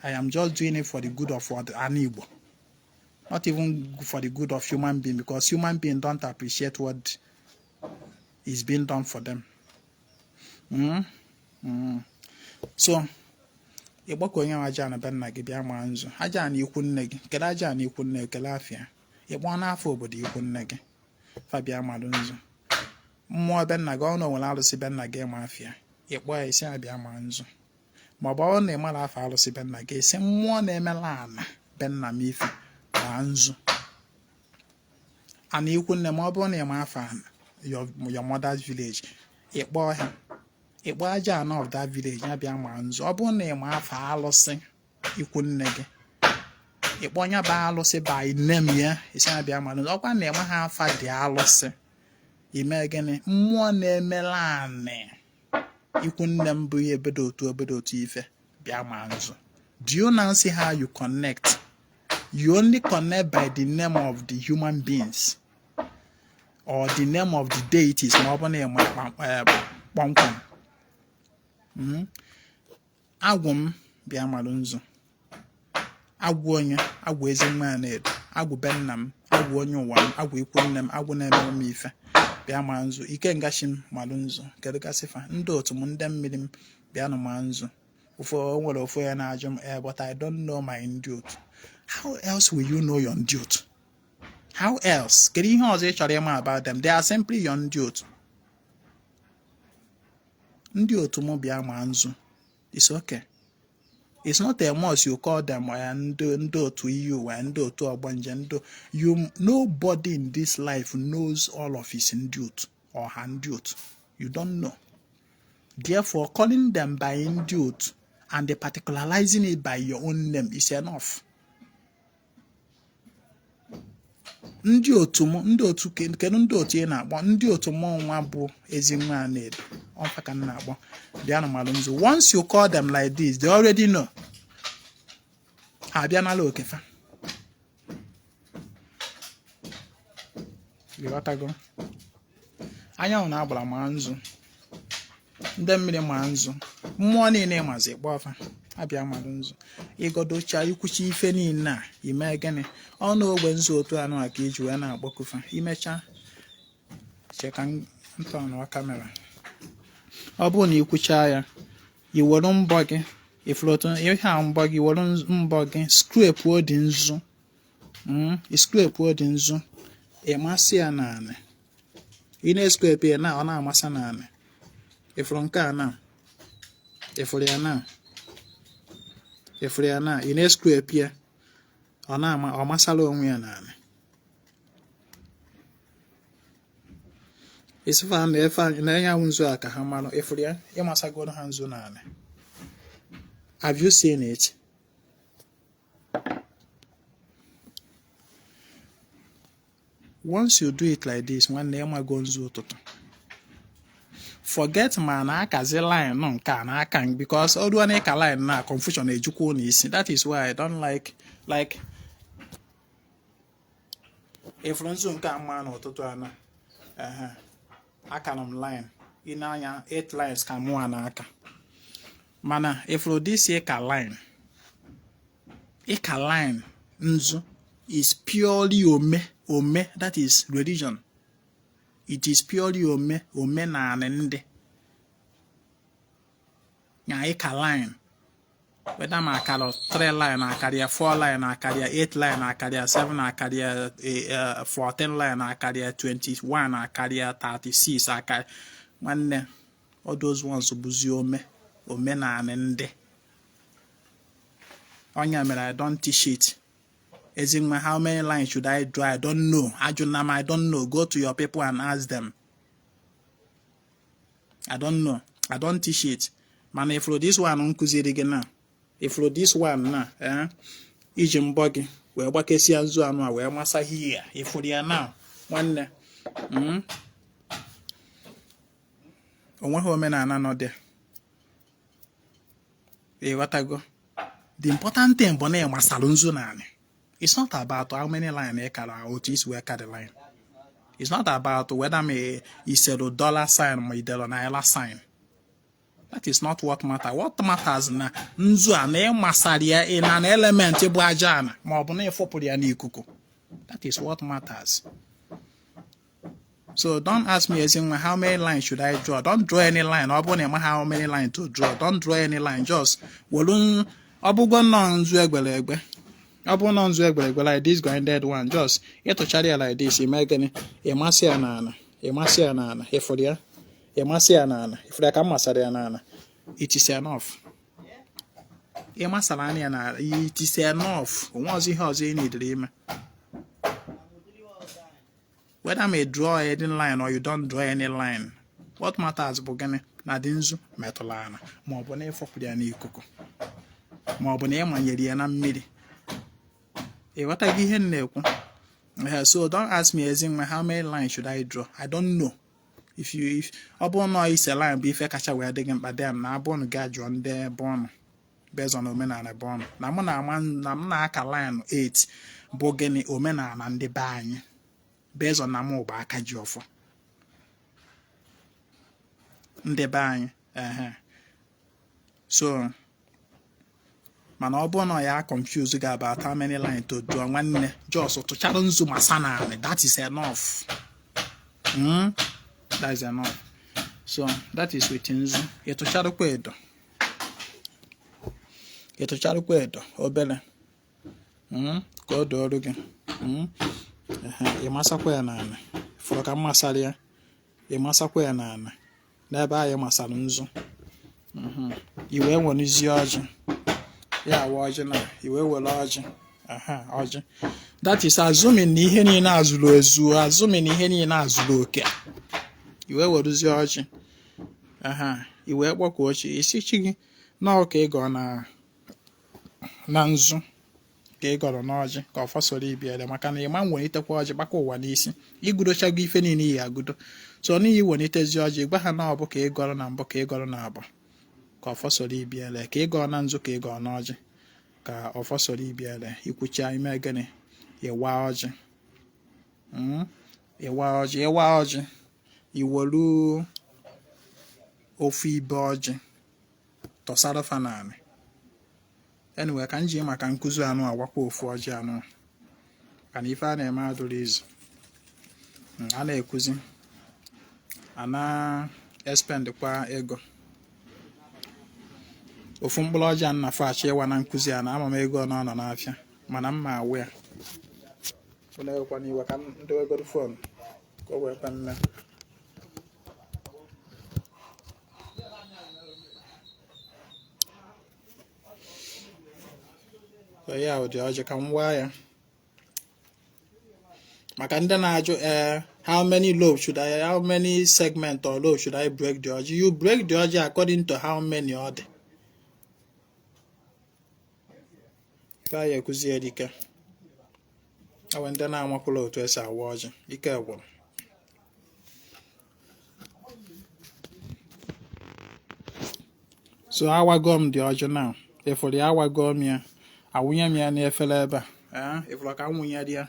I am just doing it for the good of ana Igbo, not even for the good of human being, because human being don't appreciate what is being done for them. So ịgbakọ onye nwe aja na be nna gị bịa maa nzu. Aja na ikwu nne gị, kelee aja na ikwu nne gị, kelee afịa. Ịkpọ n'afọ obodo ikwu nne gị fa bịa malụ nzu. Mmụọ be nna gị, ọ na onwere arụsị be nna gị ma afịa, ịkpọ ya isi abịa maa nzu. Ma ọ bụ ọ na ịmara afọ arụsị be nna gị, isi mmụọ na-emela ana be nna m ife maa nzu. Ana ikwu nne, ma ọ bụrụ na ịma afọ ana your mother's village, ịkpọ ha, ịkpọ aja ana of that village ya bịa maa nzu. Ọ bụrụ na ịma afọ alụsị ikwu nne gị, ịkpọ ya bụ alụsị by name ya, isi ya bịa maa nzu. Ọkwa na ịma ha afa dị alụsị, ime gịnị? Mmụọ na-emela anị ikwu nne m bụ ihe ebedo otu obedo otu ife bịa maa nzu. Do you now see how you connect? You only connect by the name of the human beings or the name of the deities, ma ọ bụ na ịma kpọmkwem. Agwụ m bịa malụ nzu. Agwụ onye agwụ, Ezinwa Anaedo, agwụ be nna m, agwụ onye ụwa m, agwụ ikwu nne m, agwụ na-emere m ife. Bịa maa nzu. Ikenga chi m, malụ nzu. Kedu gasị fa? Ndị otu m, ndị mmiri m, bịanụ maa nzu. Ụfọ o nwere ofu ya na-ajụ m, "Eh, but I don't know my ndị otu." How else will you know your ndị otu? How else? Kedu ihe ọzọ ị chọrọ ịma about them? They are simply your ndị otu. Ndị otu m, bịa maa nzu. It's okay. It's not a must you call them ndị otu iyi ụwa, ndị otu ọgbanje, ndị you. Nobody in this life knows all of his ndị otu or her ndị otu. You don't know. Therefore, calling them by ndị otu and the particularizing it by your own name is enough. Ndị otu m, ndị otu, kedu ndị otu ị na-akpọ? Ndị otu m nwa bụ Ezinwa Anaedo, ọ fa ka m na-akpọ, bịanụ malụ nzu. Once you call them like this, they already know. Ha abịa nala oke fa. Ịghọtago? Anyanwụ na agbara maa nzu, ndị mmiri maa nzu, mmụọ niile mazi kpọọ fa abịa malụ nzu. Ịgọdocha, ikwuchi ife niile a, ime gịnị? Ọnụ ogbe nzu otu anụ a ka iji wee na-akpọku fa. Imecha, cheka ntọnụ camera. Ọ bụrụ na ikwucha ya, i were mbọ gị, ifuru otu ihe a, mbọ gị, were mbọ gị scrape dị nzu, scrape dị nzu, ịmasị ya n'anị. Ị na-escrape ya na ọ na-amasa n'anị. Ifuru nke a na ifuru ya na ifuru ya na ị na-escrape ya, ọ na-ama, ọ masara onwe ya n'anị. Isifa na efe na enyanwụ nzu a ka ha marụ. Ifuru ya, ịmasagoro ha nzu n'anị. Have you seen it? Once you do it like this, nwanne, ịmago nzu ụtụtụ. Forget ma na akazi line nke a n'aka, because ọ ruo na ịka line na confusion ejukwa ụlọ isi. That is why I don't like ifuru nzu nke a mma n'ụtụtụ a na akara m line. Ị na-anya 8 lines ka mụa n'aka, mana ifuru this ịka line, ịka line nzu is purely ome, that is religion. It is purely ome, omenala ndị nya ịka line, whether ma akara 3 line, akarịa 4 line, akarịa 8 line, akarịa 7, akarịa 14 line, akarịa 21, akarịa 36, akarịa, nwanne, all those ones bụzi omenala ndị Onya mere I don't teach it. Ezinwa, how many lines should I draw? I don't know. Ajụna m, I don't know. Go to your people and ask them. I don't know. I don't teach it. Mana ifuru this one m kụziri gị na ifuru this one na iji mbọ gị wee gbakesịa nzu anụ a wee masa hia, ifuru ya na nwanne, onweghị omenala nọ dị. Ịghọtago? The important thing bụ na ị masara nzu naanị. It's not about how many line ị kara, otu isi wee ka the line. It's not about whether ma isere dollar sign ma idere naira sign. That is not what matter. What matters na nzu a na ịmasara ya ị na na element bụ aja ana, ma ọ bụ na ịfọpụrụ ya n'ikuku. That is what matters. So don't ask me, Ezinwa, how many lines should I draw? Don't draw any line. Ọ bụrụ na ị ma how many line to draw, don't draw any line. Just welu, ọ bụgo nnọọ nzu egbere egbe, ọ bụ nnọọ nzu egbere egbe like this grinded one, just ịtụchara ya like this, ime gịnị? Ịmasị ya n'ala, ịmasị ya n'ala. Ịfụrụ ya, ịmasị ya n'ala. Ịfụrụ ya ka m masara ya n'ala. It is enough. Ịmasara anya ya n'ala, it is enough. Onwe ọzọ, ihe ọzọ ị nidiri ime, whether may draw any line or you don't draw any line, what matters bụ gịnị? Na dị nzu metụrụ ala, ma ọ bụ na ịfọpụrụ ya n'ikuku, ma ọ bụ na ịmanyere ya na mmiri. Ịghọtaghị ihe m na-ekwu? So don't ask me, Ezinwa, how many lines should I draw? I don't know. If ọ bụrụ na ise line bụ ife kacha wee dị gị mkpa, dem na abụọ ga jụọ ndị be ọnụ based on omenala be ọnụ. Na mụ na-ama na m na-aka line 8 bụ gịnị? Omenala ndị be anyị, based on na mụ bụ aka ji ọfọ ndị be anyị. Ehe, so mana ọ bụrụ na ya confuse gị about how many line to draw, nwanne, just tụchara nzu masa naanị. That is enough. That is enough. So that is with nzu. Ịtụcharụkwa edo, ịtụcharụkwa edo obere, ka o dooru gị. Ị masakwa ya n'ala fọrọ ka m masara ya. Ị masakwa ya n'ala n'ebe ahụ ị masara nzu. I wee werezie ọjị ya awa ọjị na i wee were ọjị, aha ọjị. That is assuming na ihe niile azụrụ ezu, assuming na ihe niile azụrụ oke. I wee werezie ọjị, aha, i wee kpọkuo chi, isi chi gị na ọ ka ị gọọ na nzu, ka ị gọrọ n'ọjị, ka ọfọ soro ibiere, maka na ịma nwelitekwa ọjị gbakwa ụwa n'isi. Igudochago ife niile iyi agudo, so n'ihi welitezi ọjị, gwa ha na ọ bụ ka ị gọrọ na mbụ, ka ị gọrọ na abụ, ka ọfọ soro ibiere, ka ị gọọ na nzu, ka ị gọọ n'ọjị, ka ọfọ soro ibiere. Ikwucha, ime gịnị? Ịwa ọjị. Ịwa ọjị, ịwa ọjị, iwelu ofu ibe ọjị tọsara fa n'anị. Anyway, ka m ji maka nkụzi anụ awakwa ofu ọjị anụ, ka na ife a na-eme adụrụ izu a na-ekuzi a na-espendkwa ego. Ofu mkpụrụ ọjị a na achọ ịwa na nkụzi a na ama m ego ọ nọ n'afịa, mana mma awụ ya. Unu ewekwana iwe ka m dowegoro phone ka o wee kwe mme. So ya ụdị ọjị ka m waa ya maka ndị na-ajụ, ee, how many lobe should I, how many segment or lobe should I break the ọjị? You break the ọjị according to how many ọ dị. Ife anyị ekuzi erike enwe ndị na-amakwụla otu esi awa ọjị, ike gwụrụ. So awago m dị ọjị now. Ịfụrụ ya, awago m ya, awụnye m ya n'efere ebe a. Ịfụrụ ka m wụnyere ya,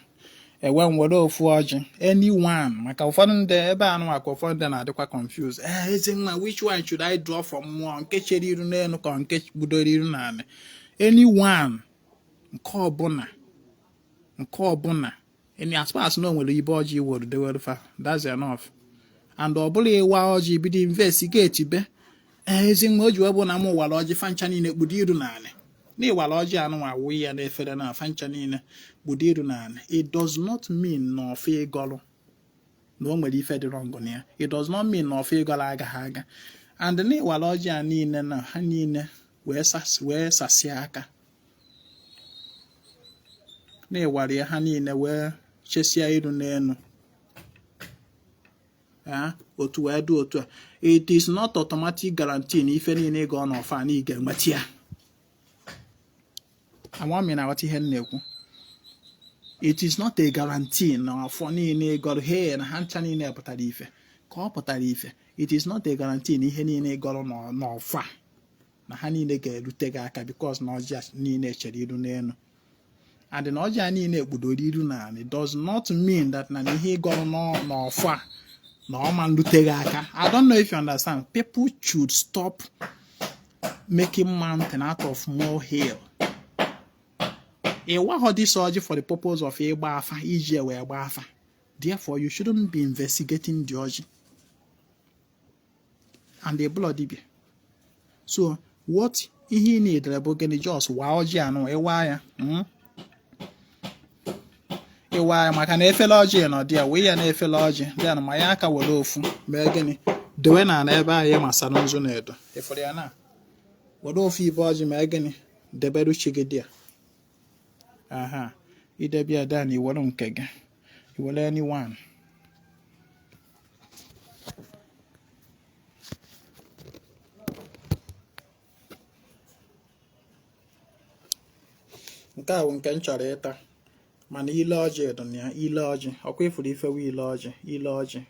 ewe m were ofu ọjị, any one, maka ụfọdụ ndị ebe a nụwa ka ụfọdụ ndị na-adịkwa confused. Ee, Ezinwa, which one should I draw from mmụọ, nke chere iru n'elu ka nke gbudoro iru n'ala? Any one, nke ọbụla, nke ọbụla, any, as far as na o nwere ibe ọjị iwere dewere fa, that's enough. And ọ bụla ịwa ọjị, bido investigate be. Ee, Ezinwa, o ji wee bụ na m wara ọjị, fancha niile kpudo iru n'ala, na ịwara ọjị anụnwa awụ ya n'efere na fancha niile kpudo iru n'ala, it does not mean na ọfọ ịgọlụ na o nwere ife dị wrong na ya. It does not mean na ọfọ ịgọlụ agaghị aga. And na ịwara ọjị a niile na ha niile wee sasịa aka, na ịwara ya ha niile wee chesia iru n'elu otu wee dị otu a, it is not automatic guarantee na ife niile ị gọọ n'ọfọ na ị ga-enweta ya. Ama m na-aghọta ihe m na-ekwu. It is not a guarantee na ọfọ niile ị gọrọ he na ha ncha niile pụtara ife ka ọ pụtara ife. It is not a guarantee na ihe niile ị gọrọ n'ọfọ a na ha niile ga-erute gị aka, because na ọjị niile chere iru n'elu and na ọjị a niile ekpudoro iru n'ala does not mean that na ihe ị gọrọ n'ọfọ a na ọ ma nrute gị aka. I don't know if you understand. People should stop making mountain out of molehill. Ịwaghọ this ọjị for the purpose of ịgba afa, iji wee gba afa. Therefore, you shouldn't be investigating the ọjị and the blood dibia. So what ihe ị na-edere bụ gịnị? Just waa ọjị anụ, ịwa ya, ịwa ya, maka na efere ọjị nọ dị ya, wee ya na efere ọjị dị ma ya aka, were ofu mee gịnị? Dewe na ala ebe ahụ ị masara nzu na edo. Ịfụrụ ya na were ofu ibe ọjị mee gịnị? Debere uche gị dị ya. Aha, idebe ya dan, iwere nke gị, iwere any one. Nke a bụ nke m chọrọ ịta, mana ile ọjị dị na ya. Ile ọjị ọkwa ifuru ifewe ile ọjị, ile ọjị,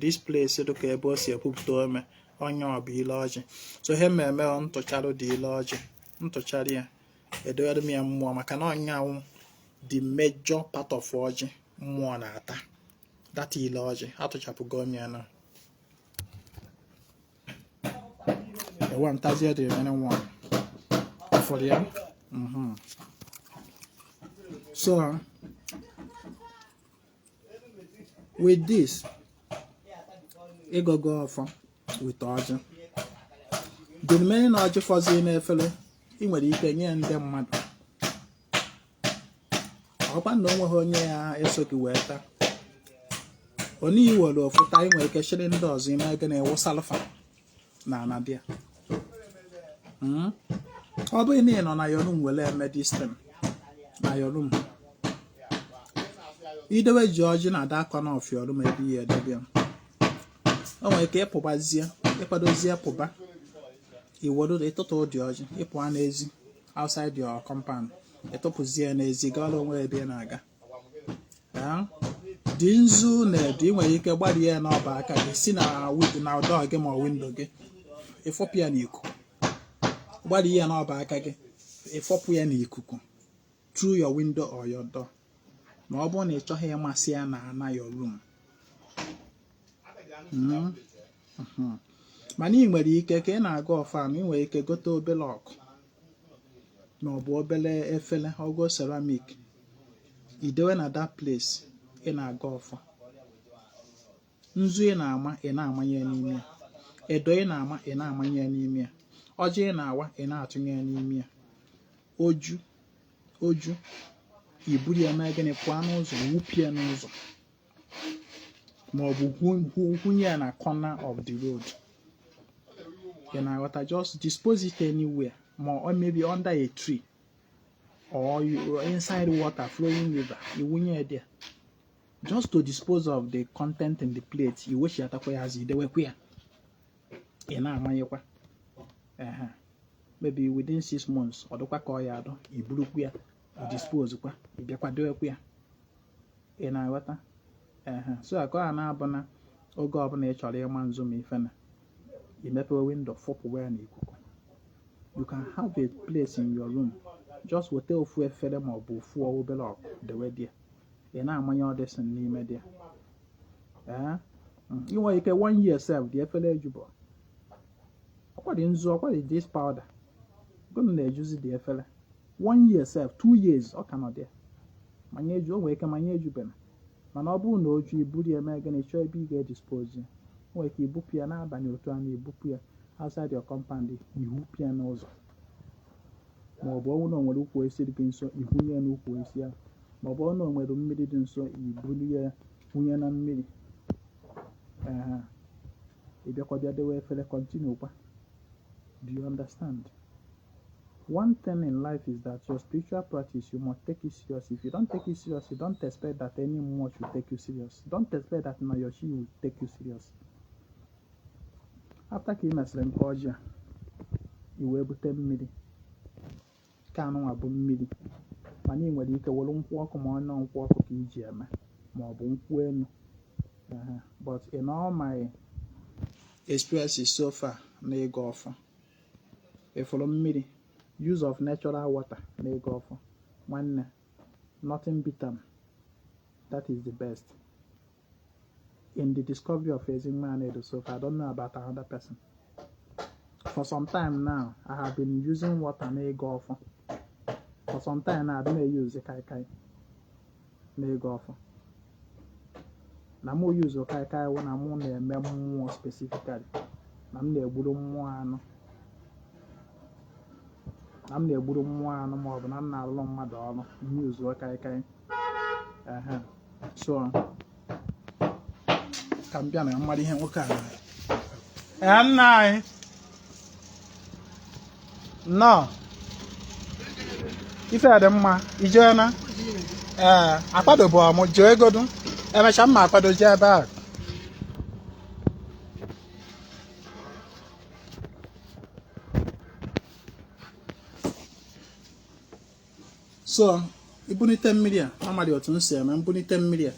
this place dị ka ebe o si ekwupụta ome onye ọ bụ ile ọjị. So ihe mmemme ntụcharụ dị ile ọjị, ntụchara ya, edowere m ya mmụọ, maka na ọnyanwụ the major part of ọjị mmụọ na-ata, that ile ọjị. Atụchapụgo m ya na ewe ntazie the remaining one for ya. So with this, Ịgọgo ọfọ with ọjị, the remaining ọjị fọzie n'efere, ị nwere ike nye ndị mmadụ. Ọkwa na o nweghị onye ya eso gị wee taa, onye i were ofu taa, ị nwere ike chịrị ndị ọzọ ime gịnị? Wụsalụfa na ana dị ya. Ọ bụghị na ị nọ na your room were eme this thing na your room, idewe ji ọjị na that corner of your room ebe ihe edebe ya, o nwere ike ịpụbazie, ịkwadozie pụba, iwere ịtụtụ dị ọjị, ịpụa n'ezi, outside your compound, ịtụpụzie n'ezi, gaala onwe ebe ị na-aga. Dị nzu na edo, ị nwere ike gbarie ya n'ọba aka gị, si na na door gị ma ọ window gị, ịfọpụ ya n'ikuku. Gbarie ya n'ọba aka gị, ịfọpụ ya n'ikuku through your window or your door, ma ọ bụrụ na ị chọghị ịmasị ya na ana your room. Mana ị nwere ike, ka ị na-aga ọfa, ị nwere ike gote obere ọkụ ma ọ bụ obere efere ogo ceramic, idewe na that place ị na-aga ọfọ. Nzu ị na-ama, ị na-amanye n'ime ya. Edo ị na-ama, ị na-amanye n'ime ya. Ọjị ị na-awa, ị na-atụnye n'ime ya. Oju oju iburu ya mee gịnị? Pụọ n'ụzọ, wụpie n'ụzọ, ma ọ bụ hụnye ya na corner of the road. Ị na-aghọta? Just dispose it anywhere, ma ọ maybe under a tree or you, inside water, flowing river, iwunye ya there, just to dispose of the content in the plate. Iwechiatakwa ya azụ, idewekwa ya, ị na-amanyekwa. Ehe, maybe within 6 months, ọ dịkwa ka ọ ya adọ, iburukwu ya, dispose kwa, ị bịakwa dewekwa ya. Ị na-aghọta? Ehe, so ka ọ na-abụ na oge ọbụla ị chọrọ ịma nzu ma ife na imepe window, fọpụwa ya n'ikuku. You can have a place in your room, just weta ofu efere ma ọ bụ ofu obere ọkụ, dewe there, ị na-amanye ọdịsị n'ime dị. Ee, ị nwere ike one year sef, dị efere ejubọ. Ọkwa dị nzu, ọkwa dị this powder gụnụ na-ejuzi dị efere, one year sef, 2 years, ọ ka nọ dị manye eju. O nwere ike manye ejubena, mana ọ bụrụ na oju, iburu ya mee gịnị? Chọọ ebe ị ga-edispose ya. O nwere ike ibupụ ya n'abalị otu a na-ebupụ ya outside your compound, ihupụ ya n'ụzọ, ma ọ bụ ọnwụ na o nwere ukwu osisi dị gị nso, ihunye ya n'ukwu osisi ahụ, ma ọ bụ na o nwere mmiri dị nso, iburu ya hunye na mmiri. Ee, ị bịakwa bịa dewe efere, continue kwa. Do you understand? One thing in life is that your spiritual practice, you must take it serious. If you don't take it serious, you don't expect that any mmụọ should take you serious. Don't expect that na your chi will take you serious. After ka ị mesịrị nke ọjị a, i wee bute mmiri. Nke anụnwa bụ mmiri, mana ị nwere ike were nkwụ ọkụ, ma ọ nọ nkwụ ọkụ ka iji eme, ma ọ bụ nkwụ enu. But in all my experiences so far na ịgọ ọfọ, ịfụrụ mmiri, use of natural water na ịgọ ọfọ, nwanne, nothing beat am. That is the best in the discovery of Ezinwa Anaedo so far. I don't know about another person. For some time now, I have been using water na ịgọ ọfọ. For some time now, adị m use kaikai na ịgọ ọfọ. Na mụ use kaikai wụ na mụ na-eme mmụọ specifically, na m na-egburu mmụọ anụ, na m na-egburu mmụọ anụ, ma ọ bụ na m na-alụ mmadụ ọrụ, m use kaikai. Ehe, so ka m bịa na mmadụ ihe nwoke a na. Ee, nna anyị, nnọọ. Ife dị mma, ijeena? Ee, akwadobu m jee egodu, emechaa mma akwado jee ebe a. So ibunite mmiri a, amadị otu m si eme mbunite mmiri a.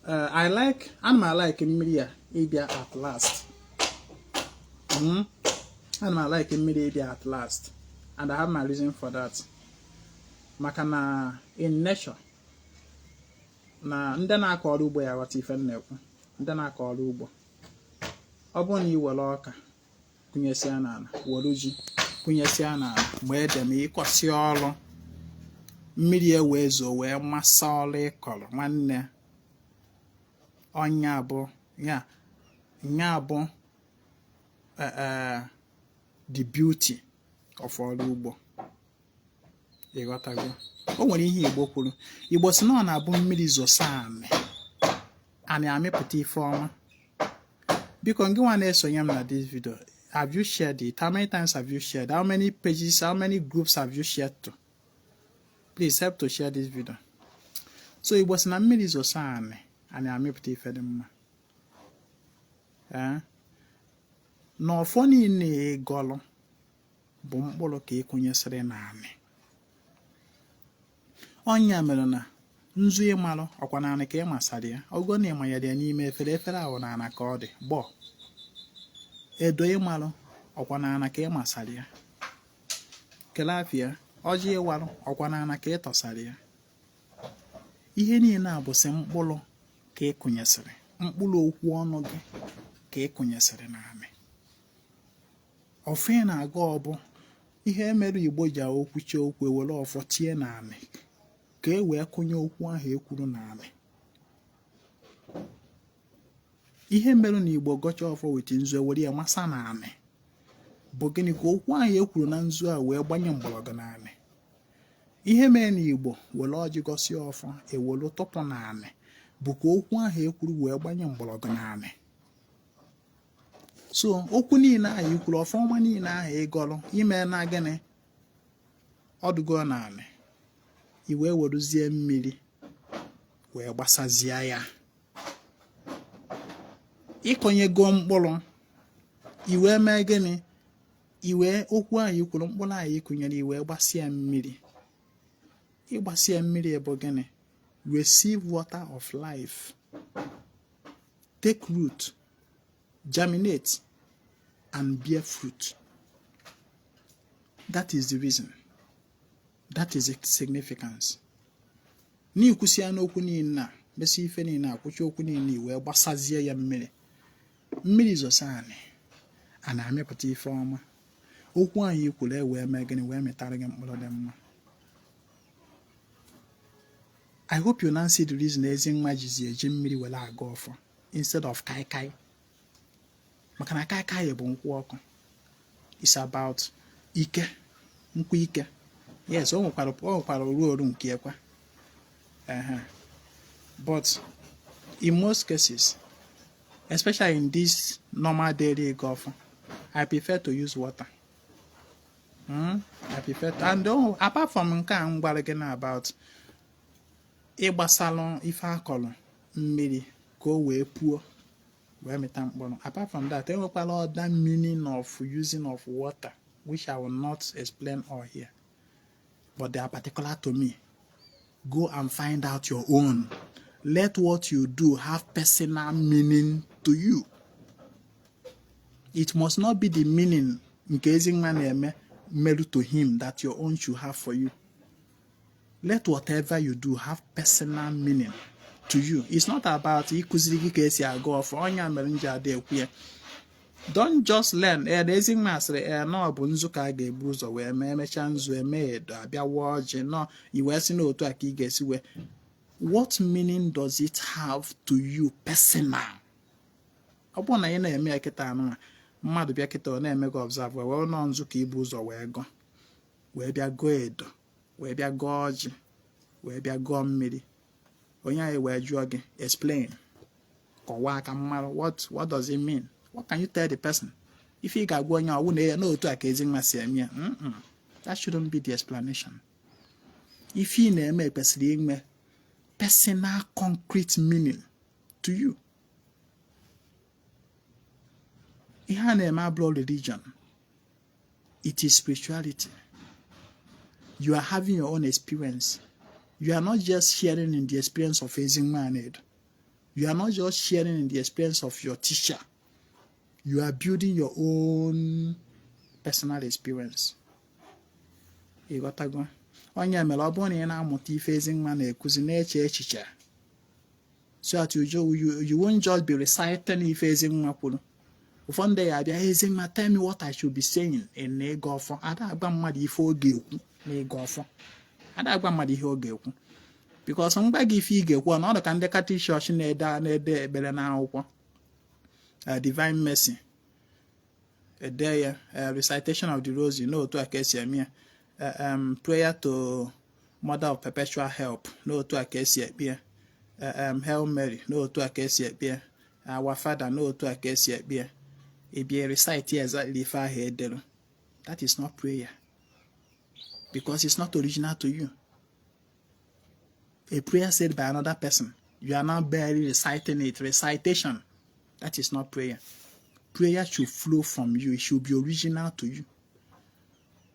I like, ana m like mmiri a ịbịa at last. Ana m like mmiri ịbịa at last, and I have my reason for that. Maka na in nature, na ndị na-akọ ọrụ ugbo ya ghọta ife m na-ekwu. Ndị na-akọ ọrụ ugbo, ọ bụrụ na ị were ọka kụnyesịa n'ala, were ji kụnyesịa n'ala, ma ede ma ịkọsịa ọrụ, mmiri e wee zoo wee masa ọrụ ịkọrọ, nwanne, ọnya bụ Ya nya bụ the beauty of ọrụ ugbo. Ịghọtago? O nwere ihe Igbo kwuru. Igbo sị na ọ na-abụ mmiri zosa anị, anị amịpụta ife ọma. Biko, ngị nwa na-esonye m na this video, have you shared it? How many times have you shared? How many pages, how many groups have you shared to? Please help to share this video. So Igbo sị na mmiri zosa anị, anị amịpụta ife dị mma. Ee, na ọfọ niile ịgọlụ bụ mkpụrụ ka ịkụnyesịrị n'anị. Ọnya mere na nzu ịmalụ ọkwa naanị ka ị masara ya, ogo na ịmanyere ya n'ime efere, efere ahụ n'ana ka ọ dị gbọọ. Edo ịmalụ ọkwa naana ka ị masara ya, kelee afịa. Ọjị ịwarụ ọkwa naana ka ị tọsara ya. Ihe niile a bụsị mkpụrụ ka ị kụnyesịrị, mkpụrụ okwu ọnụ gị ka ị kụnyesịrị n'anị. Ọfọ ị na-aga ọbụ ihe mere Igbo ji okwuchi okwu ewere ọfọ tie n'anị ka e wee kụnye okwu ahụ ekwuru n'anị. Ihe mere na Igbo gọcha ọfọ with nzu, ewere ya masa n'anị bụ gịnị? Ka okwu ahụ ekwuru na nzu a wee gbanye mgbọrọgwụ n'anị. Ihe mere na Igbo were ọjị gọsie ọfọ, ewere tụpụ n'anị bụ ka okwu ahụ ekwuru wee gbanye mgbọrọgwụ n'anị. So okwu niile ahụ ikwuru, ọfọ ọma niile ahụ ịgọrọ, ime na gịnị? Ọdụgo n'anị. I wee weruzie mmiri wee gbasazie ya. Ịkọnyego mkpụrụ, i wee mee gịnị? I wee okwu ahụ ikwuru, mkpụrụ ahụ ịkụnyere, i wee gbasia mmiri. Ịgbasia mmiri bụ gịnị? Receive water of life, take root, germinate and bear fruit. That is the reason, that is the significance. N'ikwusi ya n'okwu niile a, mesị ife niile a, kwuchi okwu niile, wee gbasazie ya mmiri. Mmiri zosa anị, a na-amịpụta ife ọma. Okwu ahụ i kwuru wee mee gịnị? Wee mịtara gị mkpụrụ dị mma. I hope you now see the reason Ezinwa jizi eji mmiri were aga ọfọ instead of kaikai, maka na kaikai bụ nkwụ ọkụ. It's about ike, nkwụ ike. Yes, o nwekwara oru oru nke ekwe, but in most cases, especially in this normal daily ịga ọfọ, I prefer to use water. I prefer to, and oh, apart from nke a m gwara gị na about ịgbasalụ ife akọrọ mmiri ka o wee puo, wee mịta mkpụrụ, apart from that, enwekwala other meaning of using of water, which I will not explain all here, but they are particular to me. Go and find out your own. Let what you do have personal meaning to you. It must not be the meaning nke Ezinwa na-eme meru to him that your own should have for you. Let whatever you do have personal meaning to you. It's not about ịkụziri gị ka esi aga ọfọ. Ọnya mere m ji ada ekwu ya, don't just learn. Ee, na Ezinwa asịrị, ee, na ọ bụ nzu ka a ga-ebu ụzọ wee mee, emechaa nzu, eme edo, abịa ọjị nọ, i wee sị n'otu a ka ị ga-esi wee. What meaning does it have to you personal? Ọ bụrụ na ị na-eme ya kịta anụnwa, mmadụ bịa kịta, ọ na-eme gị observe, wee nọ nzu ka ibu ụzọ wee gọọ, wee bịa gọọ edo, wee bịa gọọ ọjị, wee bịa gọọ mmiri, onye anyị wee jụọ gị, "Explain, kọwaa ka mmadụ, what does it mean?" What can you tell the person? Ife ị ga-agwa onye ọwụ na ya n'otu a ka Ezinwa si eme ya. That shouldn't be the explanation. Ife ị na-eme kwesịrị inwe personal concrete meaning to you. Ihe a na-eme abụrụ religion, it is spirituality. You are having your own experience. You are not just sharing in the experience of Ezinwa Anaedo. You are not just sharing in the experience of your teacher. You are building your own personal experience. Ịghọtago? Onye mere ọ bụrụ na ị na-amụta ife Ezinwa na-ekuzi, na-eche echiche so that you won't just be reciting ife Ezinwa kwuru. Ụfọdụ ndị ya abịa, "Ezinwa, tell me what I should be saying in ịga ọfọ." Ada agba mmadụ ife ọ ga-ekwu n'ịga ọfọ. Ada agba mmadụ ihe ọ ga-ekwu, because mgba gị ife ị ga-ekwu, ọ dị ka ndị Catholic Church na-ede ekpere n'akwụkwọ. Divine Mercy ede ya, recitation of the rosary n'otu a ka esi eme ya, prayer to Mother of Perpetual Help n'otu a ka esi ekpe ya, Hail Mary n'otu a ka esi ekpe ya, Our Father n'otu a ka esi ekpe ya. Ị bịa recite ya exactly ife ahụ edelu. That is not prayer because it's not original to you. A prayer said by another person, you are now barely reciting it. Recitation, that is not prayer. Prayer should flow from you. It should be original to you.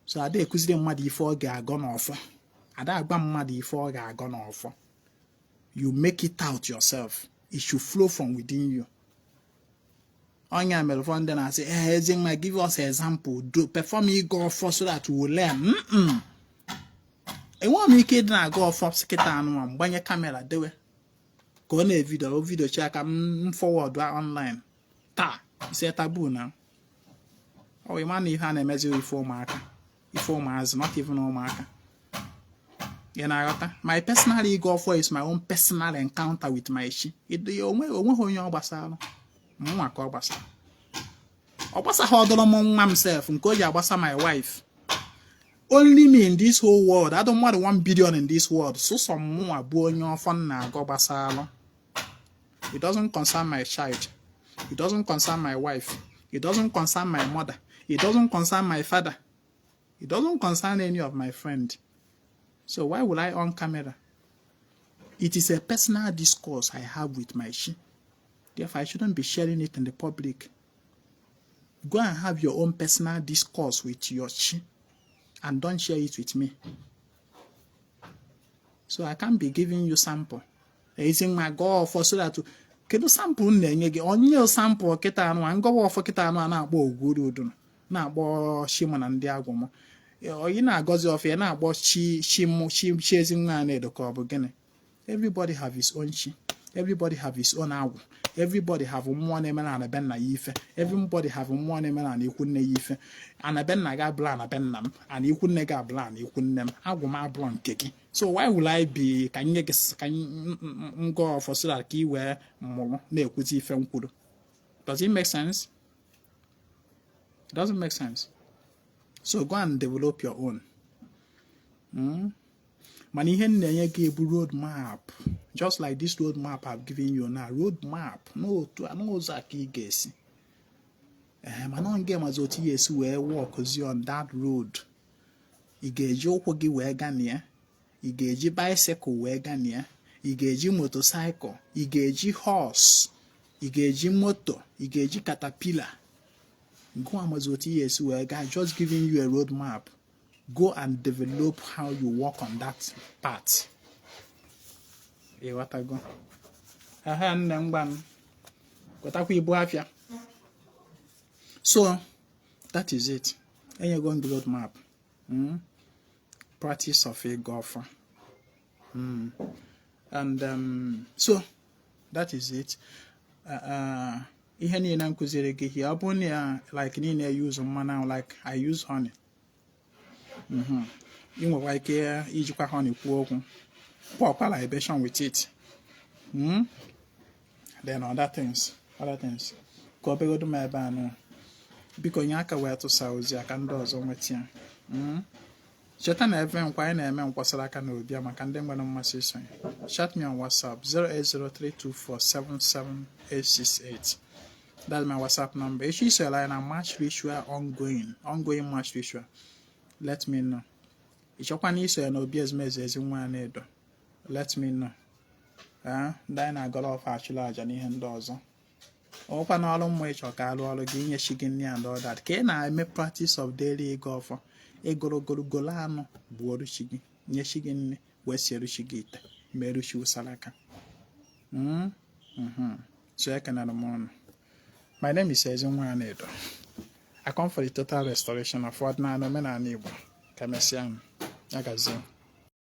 So ada ekuziri mmadụ ife ọ ga-agọ n'ọfọ, ada agwa mmadụ ife ọ ga-agọ n'ọfọ. You make it out yourself. It should flow from within you. Onye mere ụfọdụ ndị na-asị, "Ee, Ezinwa, give us example, do perform ịgọ ọfọ so that we will learn." Enweghị m ike ịdị na-agọ ọfọ kịta anụnwa, mgbanye camera dewe ka ọ na-evideo o video chi aka m forward online taa ise taboo na ọ ịma na ihe a na-emezi ife ụmụaka, ife ụmụazị, not even ụmụaka. Ị na-aghọta? My personal ịgọ ọfọ is my own personal encounter with my chi. Onweghị onye ọ gbasara. Mụnwa ka ọ gbasara. Ọ gbasaghị ọdọrọ m nwa m sef nke o ji agbasa my wife. Only me in this whole world. Adụ mmadụ 1 billion in this world, sụsọ mụnwa bụ onye ọfọ m na-agọ gbasalụ. It doesn't concern my child, it doesn't concern my wife, it doesn't concern my mother, it doesn't concern my father, it doesn't concern any of my friend. So why would I on camera? It is a personal discourse I have with my chi. Therefore, I shouldn't be sharing it in the public. Go and have your own personal discourse with your chi and don't share it with me. So I can't be giving you sample. Ezinwa, gọọ ọfọ so that kedu sample m na-enye gị? Onye sample kịta anụ a ngọwa ọfọ kịta anụ a na-akpọ ogwuru udu na-akpọ chi mụ na ndị agwụ m. Ị na-agọzi ọfọ ya na-akpọ chi chi mụ, chi chi Ezinwa a na-edo ka ọ bụ gịnị? Everybody have his own chi. Everybody have his own agwụ. Everybody have mmụọ na-eme na be nna ya ife. Everybody have mmụọ na-eme na ikwu nne ya ife. Ana be nna gị abụla ana be nna m, ana ikwu nne gị abụla ana ikwu nne m, agwụ m abụrụ nke gị. So why will I be ka nye gị ka m gọọ ọfọ so that ka ị wee mụrụ na-ekwuzi ife m kwuru? Does it make sense? It doesn't make sense. So go and develop your own. Mana ihe m na-enye gị bụ road map, just like this road map I've given you now. Road map n'otu n'ụzọ a ka ị ga-esi ee, mana ọ nga mazi otu ị ga-esi wee walkzi on that road. Ị ga-eji ụkwụ gị wee gaa na ya, ị ga-eji bicycle wee gaa na ya, ị ga-eji motorcycle, ị ga-eji horse, ị ga-eji moto, ị ga-eji caterpillar, gụọ amazi otu ị ga-esi wee gaa. Just giving you a road map. Go and develop how you work on that part. Ịghọtago? Aha nne, mgbanụ wetakwa ibu afịa. So that is it. Enyego m gị road map. Practice of ịgọ ọfọ. And so that is it. Ihe niile m kụziri gị here, ọ bụrụ na ya like niile use mmanụ ahụ, like I use honey. Ị nwekwa ike ijikwa honey kwuo okwu, pourkwa libation with it. Then other things ka ọ begodu m ebe a nụ. Biko nye aka wee tụsa ozi a ka ndị ọzọ nweta ya. Cheta na ebe nkwa anyị na-eme nkwasara aka na obi a maka ndị nwere mmasị isonye. Chat me on WhatsApp, 08032477868. That's my WhatsApp number. Echi isonyere anyị na March ritual, ongoing March ritual, let me know. Ị chọkwa na isonye na obi ezumezu Ezinwa Anaedo, let me know. Ee, ndị anyị na-agọrọ ọfọ, achụrụ àjà na ihe ndị ọzọ, ọkwa n'ọrụ mmụọ ịchọ ka alụ ọrụ gị, inye chi gị nri and all that, ka ị na-eme practice of daily ịgọ ọfọ, ịgorogoro anụ gbuoru chi gị, nye chi gị nri, wee sieru chi gị ite, meru chi ụsalaka. So ekenere m ụnụ. My name is Ezinwa Anaedo. I come for the total restoration of ọdịnala, omenala Igbo. Ka emesịa m. Ya gazie.